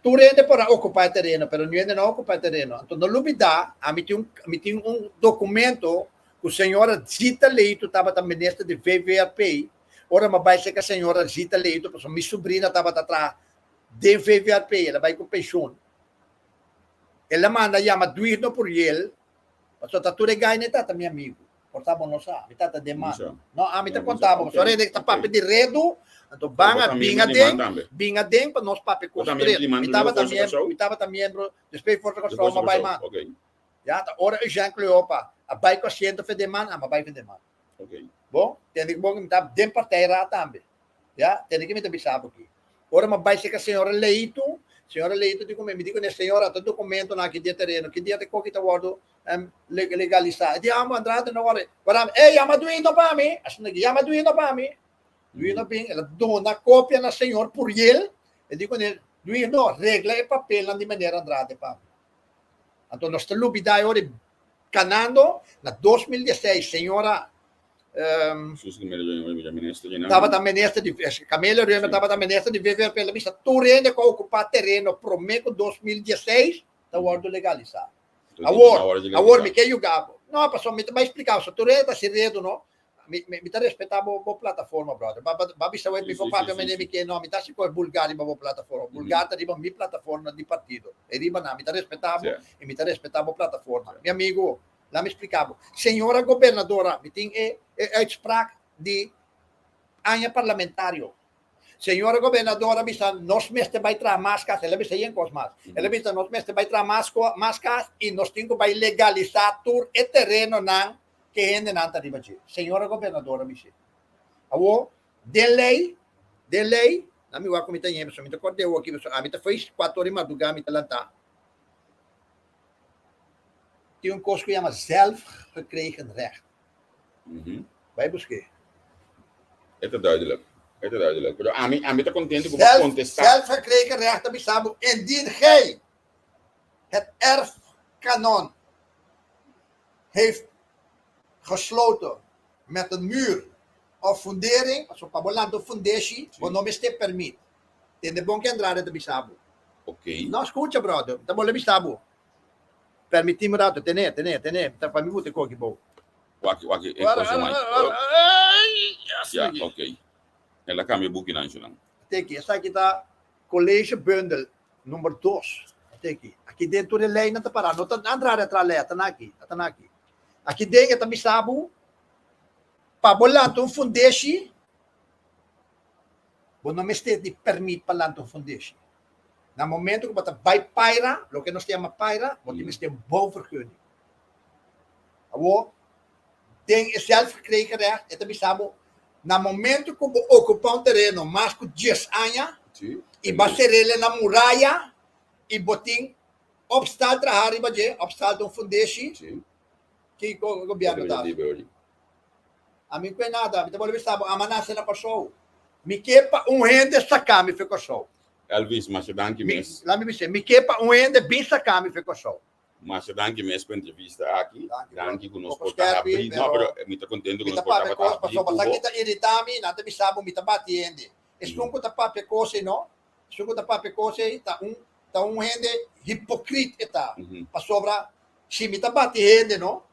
Tur hende por a okupá e tereno, pero niun hende no a okupá e tereno. Anto no lubidá, ami tin un, mi tin un dokumento ku señora Zita Leito tabata minister di VVRP. Ora mi a bai serka señora Zita Leito, pasobra mi subrina tabata traha den VVRP, el a bai ku penshun. El a manda yama Duigno Puriel, pasobra ta tur e gai ne tata mi amigu. Por ta bo no sa, mi tata den man. No, ami ta konta bo, pasobra rede ta papia di redu, anto ban a bin aden, bin aden pa nos papia kos stret. Mi tabata miembro, mi tabata miembro, despues di Forsa Kòrsou mi a bai man. Ya, ta ora Eugène Cleopa a bai ku asiento fe den man, ami a bai fe den man. Bon, tende ku bon mi ta den partijraad tambe. Ya, tende ku mi ta bisa bo aki. Ora mi a bai serka señora Leito, señora Leito di ku mi, mi di ku ne, señora, ta dokumentonan aki di e tereno, ki dia ta koki ta wòrdu legalisá. E di, amo Andrade no wòrdu. Ora mi, ey, yama Duino pa mi. Asina ki, yama Duino pa mi. Duino bin, el a duna kopia na señor Puriel. E di ku ne, Duino, regla e papelnan di meneer Andrade pa mi. Anto nos ta lubidá e ora e kanando na 2016, señora tabata minister di Camelia Römer tabata minister di VVRP, el a bisa tur hende ku a okupá tereno promé ku 2016 ta wòrdu legalisá. Awor, awor mi ke yuga bo. No, pasobra mi ta bai splika bo, tur hende ta hasi redu no. Mi, mi, mi ta respetá bo, bo plataforma, brother. Ba, ba, ba bisa wet mi por papia manera mi ke, no, mi ta hasi kos bulgar riba bo plataforma. Bulgar ta riba mi plataforma di partido. E riba nan, mi ta respetá bo i mi ta respetá bo plataforma. Mi amigo, la mi splika bo. Señora gobernadora, mi tin e, e uitspraak di aña parlamentario. Señora gobernador a bisa nos mester bai traha mas kas, el a bisa yen kos mas. El a bisa nos mester bai traha mas mas kas i nos tin ku bai legalisá tur e terenonan ku e hendenan ta riba dje. Señora gobernador a bis'é. Awor, den lei, den lei, na mi wak ku mi ta yendo, pasobra mi ta kòrda e aki, pasobra ami ta feis kuater ora di mardugá mi ta lantá. Tin un kos ku yama zelfgekregen recht. Bai busk'é. E ta duidelijk. E ta duidelijk. Pero ami, ami ta contento ku bo contesta. Zelfverkregen recht ta bisa bo, indien gij het erfkanon heeft gesloten met een muur of fundering, pasobra pa bo lanta un fundeshi, bo no mester permit. Tende bon ke Andrade ta bisa bo. Oké. No, skucha brother, mi ta bolbe bisa bo. Permití mi rato, tené, tené, tené, ta pa mi buta e koki bou. Waki, waki, e kos mai. Ja, ok. El a kambia bukinan shunan. Teki, esaki ta College Bundel number dos. Teki, aki den tur e leinan ta pará. No ta Andrade a traha lei, ata naki, ata naki. Aki den e ta bisa bo pa bo lanta un fundeshi, bo no mester di permit pa lanta un fundeshi. Na momento ku bo ta bai paira, loke nos ta yama paira, bo tin mester un bouwvergunning. Awor, den e zelfverkregen recht e ta bisa bo, na momento ku bo okupá un tereno mas ku dies aña i bo a ser'el na muraya i bo tin opstal traha riba dje, opstal ta un fundeshi, kiko gobièrnu ta hasi? Ami ku e nada, mi ta bolbe bisa bo, ama nase na Kòrsou. Mi ke pa un hende saka mi for Kòrsou. Elvis, masha danki mes. Laat mi bis'é, mi ke pa un hende bin saka mi for Kòrsou. Masha danki mes pa entrevista aki. Danki ku nos por ta habrí. No, pero mi ta kontento ku nos por tabata habrí ku bo. Mi ta papia kos, pasobra sa ki ta iritá mi, nan ta bisa bo mi ta bati hende. Esun ku ta papia kos ei no, esun ku ta papia kos ei ta un ta un hende hipokrit e ta. Pasobra si mi ta bati hende no,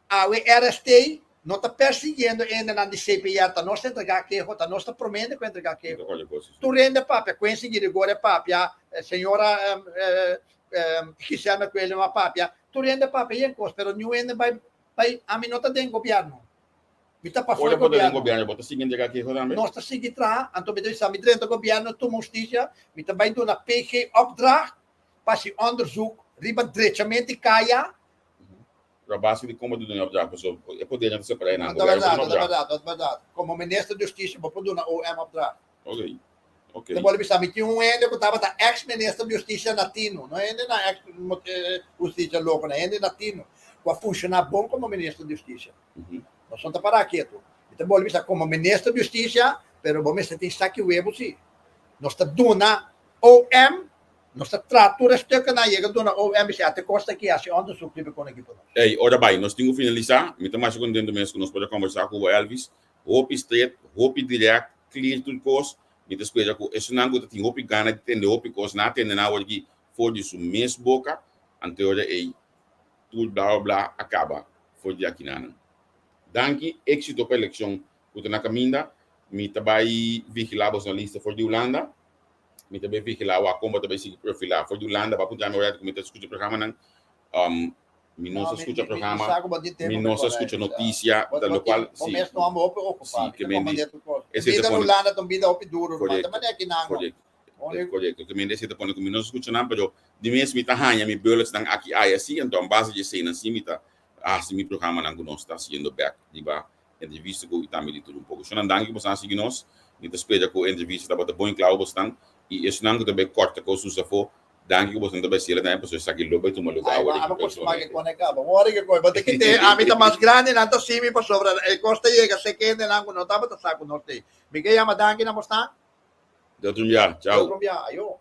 Awe RST no ta persiguiendo hendenan di CPR, ta nos ta entregá keho, ta nos ta promé hende ku entregá keho. Tur hende a papia, Quincy Girigoria a papia, Señora Giselle McQuillan a papia, tur hende a papia yen kos, pero niun hende bai bai, ami no ta den gobièrnu. Mi ta pafó Ora e bo ta den gobièrnu. gobièrnu, bo ta sigui entrega keho tambe? Nos ta sigui traha, anto mi ta bisa mi drenta gobièrnu tuma hustisia, mi ta bai duna PG opdracht pa hasi onderzoek riba drechament di kaya. Pero a base di kon bo ta duna e opdracht? Pasobra e podernan ta separá einan, Ta gobièrnu por bèrdat, duna ta opdracht. bèrdat, ta bèrdat. Komo minister di hustisia bo por duna OM opdracht. Ok, ok. Ta bolbe bisa, mi tin un hende ku tabata ex minister di hustisia na Tino, no hende na ex hustisia loko, na hende na Tino, ku a funshoná bon komo minister di hustisia. Nos no ta pará ketu. Mi ta bolbe bisa, komo minister di hustisia, pero bo mester tin saki webu si. Nos ta duna OM, nos ta traha tur e stuknan, yega duna OM, bisa, ate kos ta aki, hasi onderzoek riba e kon aki pa nos. Ey, ora bai, nos tin ku finalisá. Mi ta masha kontentu mes ku nos por a kombersá ku bo, Elvis. Hopi stret, hopi direct, clear tur cos. Mi ta spera cu esunnan cu ta tin hopi gana di tende hopi cos, nan a tende nan awor aki for di su mes boca, anto ora ey tur bla bla bla a caba for di akinanan. Danki, exito pa eleccion cu ta na caminda. Mi ta bay vigila boso na lista for di Hulanda. Mi ta bay vigila wak con bo ta bay sigui profila for di Hulanda. Bo a puntra mi awor cu mi ta scucha programanan. Mi no sa skucha programa, mi no sa skucha notisia, ta lokual si. Si, ke men di, esei ta pone. Korekto, korekto, korekto. Ke men di esei ta pone ku mi no sa skucha nan, pero di mes mi ta haña mi bulletsnan aki aya si, anto a base di eseinan si mi ta hasi mi programanan ku nos ta hasiendo bèk riba entrevista ku i tambe di tur un poko. Shonnan danki ku boso a sigui nos. Mi ta spera ku e entrevista tabata bon i kla pa bosnan i esnan ku ta bai kòrta kos usa afó, Danki ku boso ta bai sela tambe pasobra esaki lo bai tuma luga Ai, awor ma aki amo costuma ke personalmente. kone kaba. Ora ke koi, bo ta kite ami ta mas grandi nan ta simi pasobra e kos ta yega sekende nan ku no tabata sa ku nos tei. Mi ke yama danki na bosnan. Te otro bia. Te Chao. otro bia. Ayo.